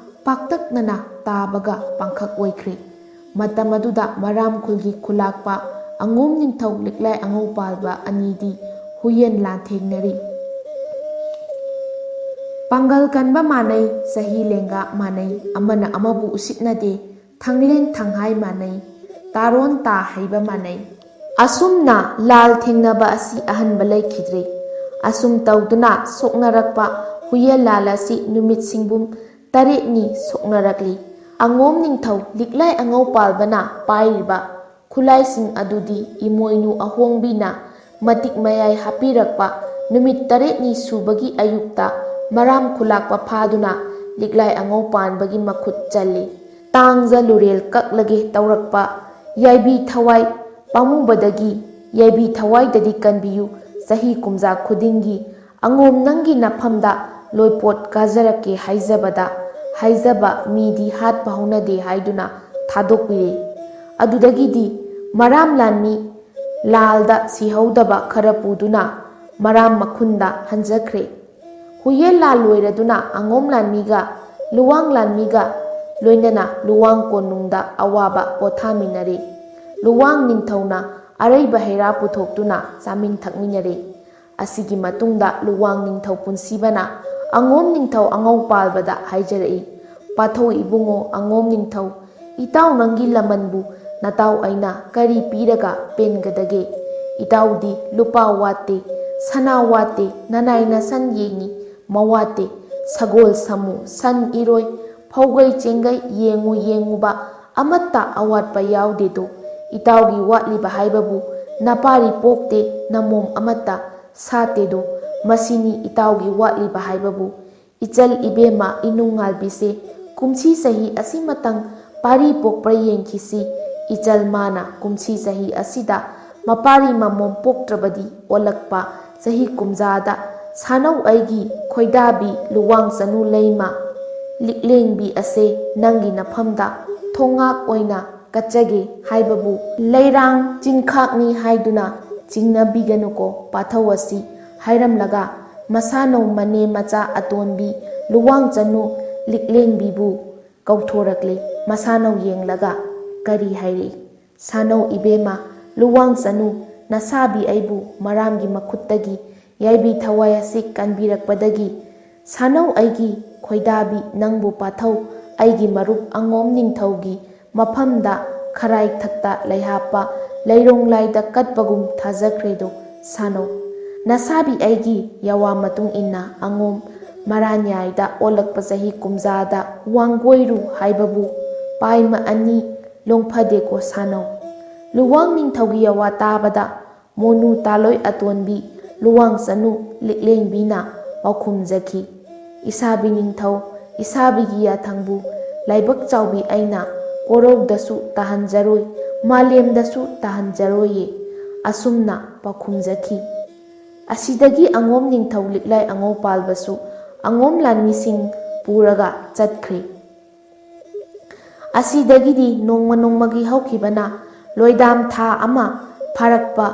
ꯄꯥꯛꯇꯛꯅꯅ ꯇꯥꯕꯒ ꯄꯥꯡꯈꯛ ꯑꯣꯏꯈ꯭ꯔꯦ꯫ ꯃꯇꯝ ꯑꯗꯨꯗ ꯃꯔꯥꯝ ꯈꯨꯜꯒꯤ ꯈꯨꯂꯥꯛꯄ ꯑꯉꯣꯝ ꯅꯤꯡꯊꯧ ꯂꯤꯛꯂꯥꯏ ꯑꯉꯧ ꯄꯥꯜꯕ ꯑꯅꯤꯗꯤ ꯍꯨꯌꯦꯟ ꯂꯥꯟꯊꯦꯡꯅꯔꯤ꯫ ꯄꯥꯡꯒꯜ ꯀꯟꯕ ꯃꯥꯟꯅꯩ, ꯆꯍꯤ ꯂꯦꯡꯒꯥ ꯃꯥꯟꯅꯩ, ꯑꯃꯅ ꯑꯃꯕꯨ ꯎꯁꯤꯠꯅꯗꯦ, ꯊꯥꯡꯂꯦꯟ ꯊꯥꯡꯍꯥꯏ ꯃꯥꯟꯅꯩ, ꯇꯥꯔꯣꯟ ꯇꯥ ꯍꯩꯕ ꯃꯥꯟꯅꯩ꯫ ꯑꯁꯨꯝꯅ ꯂꯥꯜ ꯊꯦꯡꯅꯕ ꯑꯁꯤ ꯑꯍꯟꯕ ꯂꯩꯈꯤꯗ꯭ꯔꯦ꯫ ꯑꯁꯨꯝ ꯇꯧꯗꯨꯅ ꯁꯣꯛꯅꯔꯛꯄ ꯍꯨꯌꯦꯟ ꯂꯥꯜ ꯑꯁꯤ ꯅꯨꯃꯤꯠ ꯁꯤꯡꯕꯨꯝ ꯇꯔꯦꯠꯅꯤ ꯁꯣꯛꯅꯔꯛꯂꯤ꯫ ꯑꯉꯣꯝ ꯅꯤꯡꯊꯧ ꯂꯤꯛꯂꯥꯏ ꯑꯉꯧ ꯄꯥꯜꯕꯅ ꯄꯥꯏꯔꯤꯕ ꯈꯨꯠꯂꯥꯏꯁꯤꯡ ꯑꯗꯨꯗꯤ ꯏꯃꯣꯏꯅꯨ ꯑꯍꯣꯡꯕꯤꯅ ꯃꯇꯤꯛ ꯃꯌꯥꯏ ꯍꯥꯞꯄꯤꯔꯛꯄ ꯅꯨꯃꯤꯠ ꯇꯔꯦꯠꯅꯤ ꯁꯨꯕꯒꯤ ꯑꯌꯨꯛꯇ ꯃꯔꯥꯝ ꯈꯨꯂꯥꯛꯄ ꯐꯥꯗꯨꯅ ꯂꯤꯛꯂꯥꯏ ꯑꯉꯧ ꯄꯥꯟꯕꯒꯤ ꯃꯈꯨꯠ ꯆꯜꯂꯤ꯫ ꯇꯥꯡꯖ ꯂꯨꯔꯦꯜ ꯀꯛꯂꯒꯦ ꯇꯧꯔꯛꯄ ꯌꯥꯏꯕꯤ ꯊꯋꯥꯏ ꯄꯥꯝꯃꯨꯕꯗꯒꯤ ꯌꯥꯏꯕꯤ ꯊꯋꯥꯏꯗꯗꯤ ꯀꯟꯕꯤꯌꯨ, ꯆꯍꯤ ꯀꯨꯝꯖꯥ ꯈꯨꯗꯤꯡꯒꯤ ꯑꯉꯣꯝ ꯅꯪꯒꯤ ꯅꯐꯝꯗ ꯂꯣꯏꯄꯣꯠ ꯀꯥꯖꯔꯛꯀꯦ ꯍꯥꯏꯖꯕꯗ ꯍꯥꯏꯖꯕ ꯃꯤꯗꯤ ꯍꯥꯠꯄ ꯍꯧꯅꯗꯦ ꯍꯥꯏꯗꯨꯅ ꯊꯥꯗꯣꯛꯄꯤꯔꯦ꯫ ꯑꯗꯨꯗꯒꯤꯗꯤ ꯃꯔꯥꯝ ꯂꯥꯟꯃꯤ ꯂꯥꯜꯗ ꯁꯤꯍꯧꯗꯕ ꯈꯔ ꯄꯨꯗꯨꯅ ꯃꯔꯥꯝ ꯃꯈꯨꯟꯗ ꯍꯟꯖꯈ꯭ꯔꯦ꯫ ꯍꯨꯌꯦꯟ ꯂꯥꯜ ꯂꯣꯏꯔꯗꯨꯅ ꯑꯉꯣꯝ ꯂꯥꯟꯃꯤꯒ ꯂꯨꯋꯥꯡ ꯂꯥꯟꯃꯤꯒ ꯂꯣꯏꯅꯅ ꯂꯨꯋꯥꯡ ꯀꯣꯅꯨꯡꯗ ꯑꯋꯥꯕ ꯄꯣꯊꯥꯃꯤꯟꯅꯔꯦ꯫ ꯂꯨꯋꯥꯡ ꯅꯤꯡꯊꯧꯅ ꯑꯔꯩꯕ ꯍꯩꯔꯥ ꯄꯨꯊꯣꯛꯇꯨꯅ ꯆꯥꯃꯤꯟ ꯊꯛꯃꯤꯟꯅꯔꯦ꯫ ꯑꯁꯤꯒꯤ ꯃꯇꯨꯡꯗ ꯂꯨꯋꯥꯡ ꯅꯤꯡꯊꯧ ꯄꯨꯟꯁꯤꯕꯅ ꯑꯉꯣꯝ ꯅꯤꯡꯊꯧ ꯑꯉꯧ ꯄꯥꯜꯕꯗ ꯍꯥꯏꯖꯔꯛꯏ, "ꯄꯥꯊꯧ ꯏꯕꯨꯡꯉꯣ ꯑꯉꯣꯝ ꯅꯤꯡꯊꯧ, ꯏꯇꯥꯎ ꯅꯪꯒꯤ ꯂꯃꯟꯕꯨ ꯅꯇꯥꯎ ꯑꯩꯅ ꯀꯔꯤ ꯄꯤꯔꯒ ꯄꯦꯟꯒꯗꯒꯦ? ꯏꯇꯥꯎꯗꯤ ꯂꯨꯄꯥ ꯋꯥꯠꯇꯦ, ꯁꯅꯥ ꯋꯥꯠꯇꯦ, ꯅꯅꯥꯏ ꯅꯁꯟ ꯌꯦꯡꯉꯤ ꯃꯋꯥꯠꯇꯦ, ꯁꯒꯣꯜ ꯁꯃꯨ ꯁꯟ ꯏꯔꯣꯏ ꯐꯧꯒꯩ ꯆꯦꯡꯒꯩ ꯌꯦꯡꯉꯨ ꯌꯦꯡꯉꯨꯕ ꯑꯃꯠꯇ ꯑꯋꯥꯠꯄ ꯌꯥꯎꯗꯦꯗꯣ꯫ ꯏꯇꯥꯎꯒꯤ ꯋꯥꯠꯂꯤꯕ ꯍꯥꯏꯕꯕꯨ ꯅꯄꯥꯔꯤ ꯄꯣꯛꯇꯦ, ꯅꯃꯣꯝ ꯑꯃꯠꯇ ꯁꯥꯠꯇꯦꯗꯣ꯫ ꯃꯁꯤꯅꯤ ꯏꯇꯥꯎꯒꯤ ꯋꯥꯠꯂꯤꯕ ꯍꯥꯏꯕꯕꯨ꯫ ꯏꯆꯜ ꯏꯕꯦꯝꯃ ꯏꯅꯨꯡꯉꯥꯜꯕꯤꯁꯦ ꯀꯨꯝꯁꯤ ꯆꯍꯤ ꯑꯁꯤꯃꯇꯪ ꯄꯥꯔꯤ ꯄꯣꯛꯄ꯭ꯔꯥ ꯌꯦꯡꯈꯤꯁꯤ꯫ ꯏꯆꯜ ꯃꯥꯅ ꯀꯨꯝꯁꯤ ꯆꯍꯤ ꯑꯁꯤꯗ ꯃꯄꯥꯔꯤ ꯃꯃꯣꯝ ꯄꯣꯛꯇ꯭ꯔꯕꯗꯤ ꯑꯣꯜꯂꯛꯄ ꯆꯍꯤ ꯀꯨꯝꯖꯥꯗ ꯁꯥꯅꯧ ꯑꯩꯒꯤ ꯈꯣꯏꯗꯥꯕꯤ ꯂꯨꯋꯥꯡ ꯆꯅꯨ ꯂꯩꯃ ꯂꯤꯛꯂꯦꯡꯕꯤ ꯑꯁꯦ ꯅꯪꯒꯤ ꯅꯐꯝꯗ ꯊꯣꯡꯉꯥꯛ ꯑꯣꯏꯅ ꯀꯠꯆꯒꯦ ꯍꯥꯏꯕꯕꯨ ꯂꯩꯔꯥꯡ ꯆꯤꯟꯈꯥꯛꯅꯤ ꯍꯥꯏꯗꯨꯅ ꯆꯤꯡꯅꯕꯤꯒꯅꯨꯀꯣ ꯄꯥꯊꯧ ꯑꯁꯤ ꯍꯥꯏꯔꯝꯂꯒ ꯃꯁꯥꯅꯧ ꯃꯅꯦ ꯃꯆꯥ ꯑꯇꯣꯟꯕꯤ ꯂꯨꯋꯥꯡ ꯆꯅꯨ ꯂꯤꯛꯂꯦꯡꯕꯤꯕꯨ ꯀꯧꯊꯣꯔꯛꯂꯦ꯫ ꯃꯁꯥꯅꯧ ꯌꯦꯡꯂꯒ ꯀꯔꯤ ꯍꯥꯏꯔꯛꯏ? ꯁꯥꯅꯧ ꯏꯕꯦꯝꯃ, ꯂꯨꯋꯥꯡ ꯆꯅꯨ, ꯅꯁꯥꯕꯤ ꯑꯩꯕꯨ ꯃꯔꯥꯝꯒꯤ ꯃꯈꯨꯠꯇꯒꯤ ꯌꯥꯏꯕꯤ ꯊꯋꯥꯏ ꯑꯁꯤ ꯀꯟꯕꯤꯔꯛꯄꯗꯒꯤ ꯁꯥꯅꯧ ꯑꯩꯒꯤ ꯈꯣꯏꯗꯥꯕꯤ ꯅꯪꯕꯨ ꯄꯥꯊꯧ ꯑꯩꯒꯤ ꯃꯔꯨꯞ ꯑꯉꯣꯝ ꯅꯤꯡꯊꯧꯒꯤ ꯃꯐꯝꯗ ꯈꯔꯥꯏ ꯊꯛꯇ ꯂꯩꯍꯥꯞꯄ ꯂꯩꯔꯣꯡ ꯂꯥꯏꯗ ꯀꯠꯄꯒꯨꯝ ꯊꯥꯖꯈ꯭ꯔꯦꯗꯣ ꯁꯥꯅꯧ꯫ ꯅꯁꯥꯕꯤ ꯑꯩꯒꯤ ꯌꯥꯋꯥ ꯃꯇꯨꯡ ꯏꯟꯅ ꯑꯉꯣꯝ ꯃꯔꯥꯟꯌꯥꯏꯗ ꯑꯣꯜꯂꯛꯄ ꯆꯍꯤ ꯀꯨꯝꯖꯥꯗ ꯋꯥꯡꯒꯣꯏꯔꯨ ꯍꯥꯏꯕꯕꯨ ꯄꯥꯏꯃ ꯑꯅꯤ ꯂꯣꯡꯐꯗꯦꯀꯣ ꯁꯥꯅꯧ꯫ ꯂꯨꯋꯥꯡ ꯅꯤꯡꯊꯧꯒꯤ ꯌꯥꯋꯥ ꯇꯥꯕꯗ ꯃꯣꯅꯨ ꯇꯥꯂꯣꯏ ꯑꯇꯣꯟꯕꯤ ꯂꯨꯋꯥꯡ ꯆꯅꯨ ꯂꯤꯛꯂꯦꯡꯕꯤꯅ ꯄꯥꯎꯈꯨꯝꯖꯈꯤ, ꯏꯁꯥꯕꯤ ꯅꯤꯡꯊꯧ, ꯏꯁꯥꯕꯤꯒꯤ ꯌꯥꯊꯪꯕꯨ ꯂꯥꯏꯕꯛ ꯆꯥꯎꯕꯤ ꯑꯩꯅ ꯀꯣꯔꯧꯗꯁꯨ ꯇꯥꯍꯟꯖꯔꯣꯏ, ꯃꯥꯂꯦꯝꯗꯁꯨ ꯇꯥꯍꯟꯖꯔꯣꯏꯌꯦ꯫ ꯑꯁꯨꯝꯅ ꯄꯥꯎꯈꯨꯝꯖꯈꯤ꯫ ꯑꯁꯤꯗꯒꯤ ꯑꯉꯣꯝ ꯅꯤꯡꯊꯧ ꯂꯤꯛꯂꯥꯏ ꯑꯉꯧ ꯄꯥꯜꯕꯁꯨ ꯑꯉꯣꯝ ꯂꯥꯟꯃꯤꯁꯤꯡ ꯄꯨꯔꯒ ꯆꯠꯈ꯭ꯔꯦ꯫ ꯑꯁꯤꯗꯒꯤꯗꯤ ꯅꯣꯡꯃ ꯅꯣꯡꯃꯒꯤ ꯍꯧꯈꯤꯕꯅ ꯂꯣꯏꯗꯥꯝ ꯊꯥ ꯑꯃ ꯐꯥꯔꯛꯄ,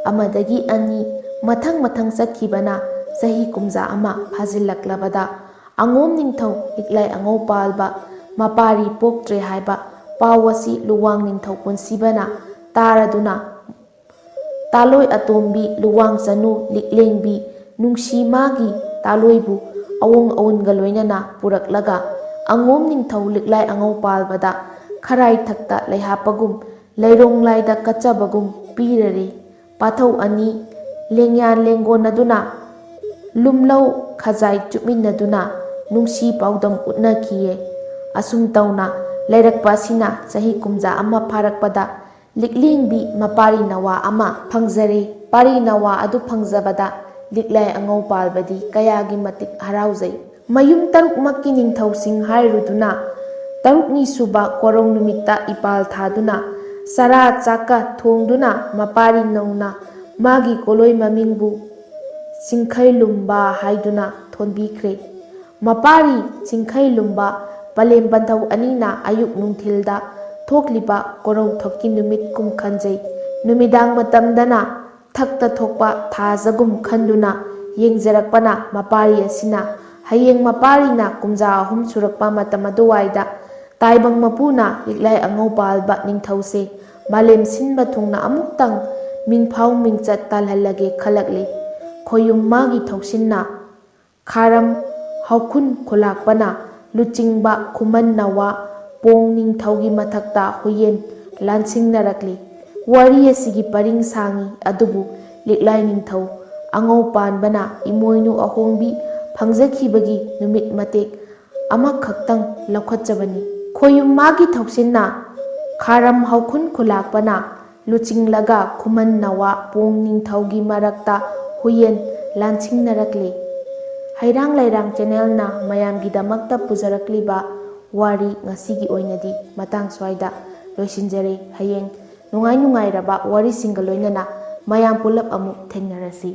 ꯑꯃꯗꯒꯤ ꯑꯅꯤ ꯃꯊꯪ ꯃꯊꯪ ꯆꯠꯈꯤꯕꯅ ꯆꯍꯤ ꯀꯨꯝꯖꯥ ꯑꯃ ꯐꯥꯖꯤꯜꯂꯛꯂꯕꯗ ꯑꯉꯣꯝ ꯅꯤꯡꯊꯧ ꯂꯤꯛꯂꯥꯏ ꯑꯉꯧ ꯄꯥꯜꯕ ꯃꯄꯥꯔꯤ ꯄꯣꯛꯇ꯭ꯔꯦ ꯍꯥꯏꯕ ꯄꯥꯎ ꯑꯁꯤ ꯂꯨꯋꯥꯡ ꯅꯤꯡꯊꯧ ꯄꯨꯟꯁꯤꯕꯅ ꯇꯥꯔꯗꯨꯅ ꯇꯥꯂꯣꯏ ꯑꯇꯣꯝꯕꯤ ꯂꯨꯋꯥꯡ ꯆꯅꯨ ꯂꯤꯛꯂꯦꯡꯕꯤ ꯅꯨꯡꯁꯤ ꯃꯥꯒꯤ ꯇꯥꯂꯣꯏꯕꯨ ꯑꯋꯣꯡ ꯑꯋꯨꯟꯒ ꯂꯣꯏꯅꯅ ꯄꯨꯔꯛꯂꯒ ꯑꯉꯣꯝ ꯅꯤꯡꯊꯧ ꯂꯤꯛꯂꯥꯏ ꯑꯉꯧ ꯄꯥꯜꯕꯗ ꯈꯔꯥꯏ ꯊꯛꯇ ꯂꯩꯍꯥꯞꯄꯒꯨꯝ ꯂꯩꯔꯣꯡ ꯂꯥꯏꯗ ꯀꯠꯆꯕꯒꯨꯝ ꯄꯤꯔꯔꯦ꯫ ꯄꯥꯊꯧ ꯑꯅꯤ ꯂꯦꯡꯌꯥꯟ ꯂꯦꯡꯒꯣꯟꯅꯗꯨꯅ, ꯂꯨꯝꯂꯧ ꯈꯖꯥꯏ ꯆꯨꯞꯃꯤꯟꯅꯗꯨꯅ ꯅꯨꯡꯁꯤ ꯄꯥꯎꯗꯝ ꯎꯠꯅꯈꯤꯌꯦ꯫ ꯑꯁꯨꯝ ꯇꯧꯅ ꯂꯩꯔꯛꯄ ꯑꯁꯤꯅ ꯆꯍꯤ ꯀꯨꯝꯖꯥ ꯑꯃ ꯐꯥꯔꯛꯄꯗ ꯂꯤꯛꯂꯦꯡꯕꯤ ꯃꯄꯥꯔꯤ ꯅꯋꯥ ꯑꯃ ꯐꯪꯖꯔꯦ꯫ ꯄꯥꯔꯤ ꯅꯋꯥ ꯑꯗꯨ ꯐꯪꯖꯕꯗ ꯂꯤꯛꯂꯥꯏ ꯑꯉꯧ ꯄꯥꯜꯕꯗꯤ ꯀꯌꯥꯒꯤ ꯃꯇꯤꯛ ꯍꯔꯥꯎꯖꯩ꯫ ꯃꯌꯨꯝ ꯇꯔꯨꯛꯃꯛꯀꯤ ꯅꯤꯡꯊꯧꯁꯤꯡ ꯍꯥꯏꯔꯨꯗꯨꯅ ꯇꯔꯨꯛꯅꯤ ꯁꯨꯕ ꯀꯣꯔꯧ ꯅꯨꯃꯤꯠꯇ ꯏꯄꯥꯜ ꯊꯥꯗꯨꯅ ꯆꯔꯥ ꯆꯥꯛꯀ ꯊꯣꯡꯗꯨꯅ ꯃꯄꯥꯔꯤ ꯅꯧꯅ ꯃꯥꯒꯤ ꯀꯣꯂꯣꯏ ꯃꯃꯤꯡꯕꯨ ꯆꯤꯡꯈꯩ ꯂꯨꯝꯕ ꯍꯥꯏꯗꯨꯅ ꯊꯣꯟꯕꯤꯈ꯭ꯔꯦ꯫ ꯃꯄꯥꯔꯤ ꯆꯤꯡꯈꯩ ꯂꯨꯝꯕ ꯄꯂꯦꯝ ꯄꯟꯊꯧ ꯑꯅꯤꯅ ꯑꯌꯨꯛ ꯅꯨꯡꯊꯤꯜꯗ ꯊꯣꯛꯂꯤꯕ ꯀꯣꯔꯧ ꯊꯣꯛꯀꯤ ꯅꯨꯃꯤꯠ ꯀꯨꯝ ꯈꯟꯖꯩ꯫ ꯅꯨꯃꯤꯗꯥꯡ ꯃꯇꯝꯗꯅ ꯊꯛꯇ ꯊꯣꯛꯄ ꯊꯥꯖꯒꯨꯝ ꯈꯟꯗꯨꯅ ꯌꯦꯡꯖꯔꯛꯄꯅ ꯃꯄꯥꯔꯤ ꯑꯁꯤꯅ ꯍꯌꯦꯡ ꯃꯄꯥꯔꯤꯅ ꯀꯨꯝꯖꯥ ꯑꯍꯨꯝ ꯁꯨꯔꯛꯄ ꯃꯇꯝ ꯑꯗꯨꯋꯥꯏꯗ ꯇꯥꯏꯕꯪ ꯃꯄꯨꯅ ꯂꯤꯛꯂꯥꯏ ꯑꯉꯧ ꯄꯥꯜꯕ ꯅꯤꯡꯊꯧꯁꯦ ꯃꯥꯂꯦꯝ ꯁꯤꯟꯕ ꯊꯨꯡꯅ ꯑꯃꯨꯛꯇꯪ ꯃꯤꯡꯐꯥꯎ ꯃꯤꯡꯆꯠ ꯇꯥꯜꯍꯜꯂꯒꯦ ꯈꯜꯂꯛꯂꯤ꯫ ꯈꯣꯌꯨꯝ ꯃꯥꯒꯤ ꯊꯧꯁꯤꯟꯅ ꯈꯥꯔꯝ ꯍꯧꯈꯨꯟ ꯈꯨꯂꯥꯛꯄꯅ ꯂꯨꯆꯤꯡꯕ ꯈꯨꯃꯟ ꯅꯋꯥ ꯄꯣꯡ ꯅꯤꯡꯊꯧꯒꯤ ꯃꯊꯛꯇ ꯍꯨꯏꯌꯦꯟ ꯂꯥꯟꯁꯤꯡꯅꯔꯛꯂꯤ꯫ ꯋꯥꯔꯤ ꯑꯁꯤꯒꯤ ꯄꯔꯤꯡ ꯁꯥꯡꯏ, ꯑꯗꯨꯕꯨ ꯂꯤꯛꯂꯥꯏ ꯅꯤꯡꯊꯧ ꯑꯉꯧ ꯄꯥꯟꯕꯅ ꯏꯃꯣꯏꯅꯨ ꯑꯍꯣꯡꯕꯤ ꯐꯪꯖꯈꯤꯕꯒꯤ ꯅꯨꯃꯤꯠ ꯃꯇꯦꯛ ꯑꯃꯈꯛꯇꯪ ꯂꯧꯈꯠꯆꯕꯅꯤ꯫ ꯈꯣꯌꯨꯝ ꯃꯥꯒꯤ ꯊꯧꯁꯤꯟꯅ ꯈꯥꯔꯝ ꯍꯧꯈꯨꯟ ꯈꯨꯂꯥꯛꯄꯅ ꯂꯨꯆꯤꯡꯂꯒ ꯈꯨꯃꯟ ꯅꯋꯥ ꯄꯣꯡ ꯅꯤꯡꯊꯧꯒꯤ ꯃꯔꯛꯇ ꯍꯨꯏꯌꯦꯟ ꯂꯥꯟꯁꯤꯡꯅꯔꯛꯂꯤ꯫ ꯍꯩꯔꯥꯡ ꯂꯩꯔꯥꯡ ꯆꯦꯅꯦꯜꯅ ꯃꯌꯥꯝꯒꯤꯗꯃꯛꯇ ꯄꯨꯖꯔꯛꯂꯤꯕ ꯋꯥꯔꯤ ꯉꯁꯤꯒꯤ ꯑꯣꯏꯅꯗꯤ ꯃꯇꯥꯡ ꯁ꯭ꯋꯥꯏꯗ ꯂꯣꯏꯁꯤꯟꯖꯔꯦ꯫ ꯍꯌꯦꯡ ꯅꯨꯡꯉꯥꯏ ꯅꯨꯡꯉꯥꯏꯔꯕ ꯋꯥꯔꯤꯁꯤꯡꯒ ꯂꯣꯏꯅꯅ ꯃꯌꯥꯝ ꯄꯨꯂꯞ ꯑꯃꯨꯛ ꯊꯦꯡꯅꯔꯁꯤ꯫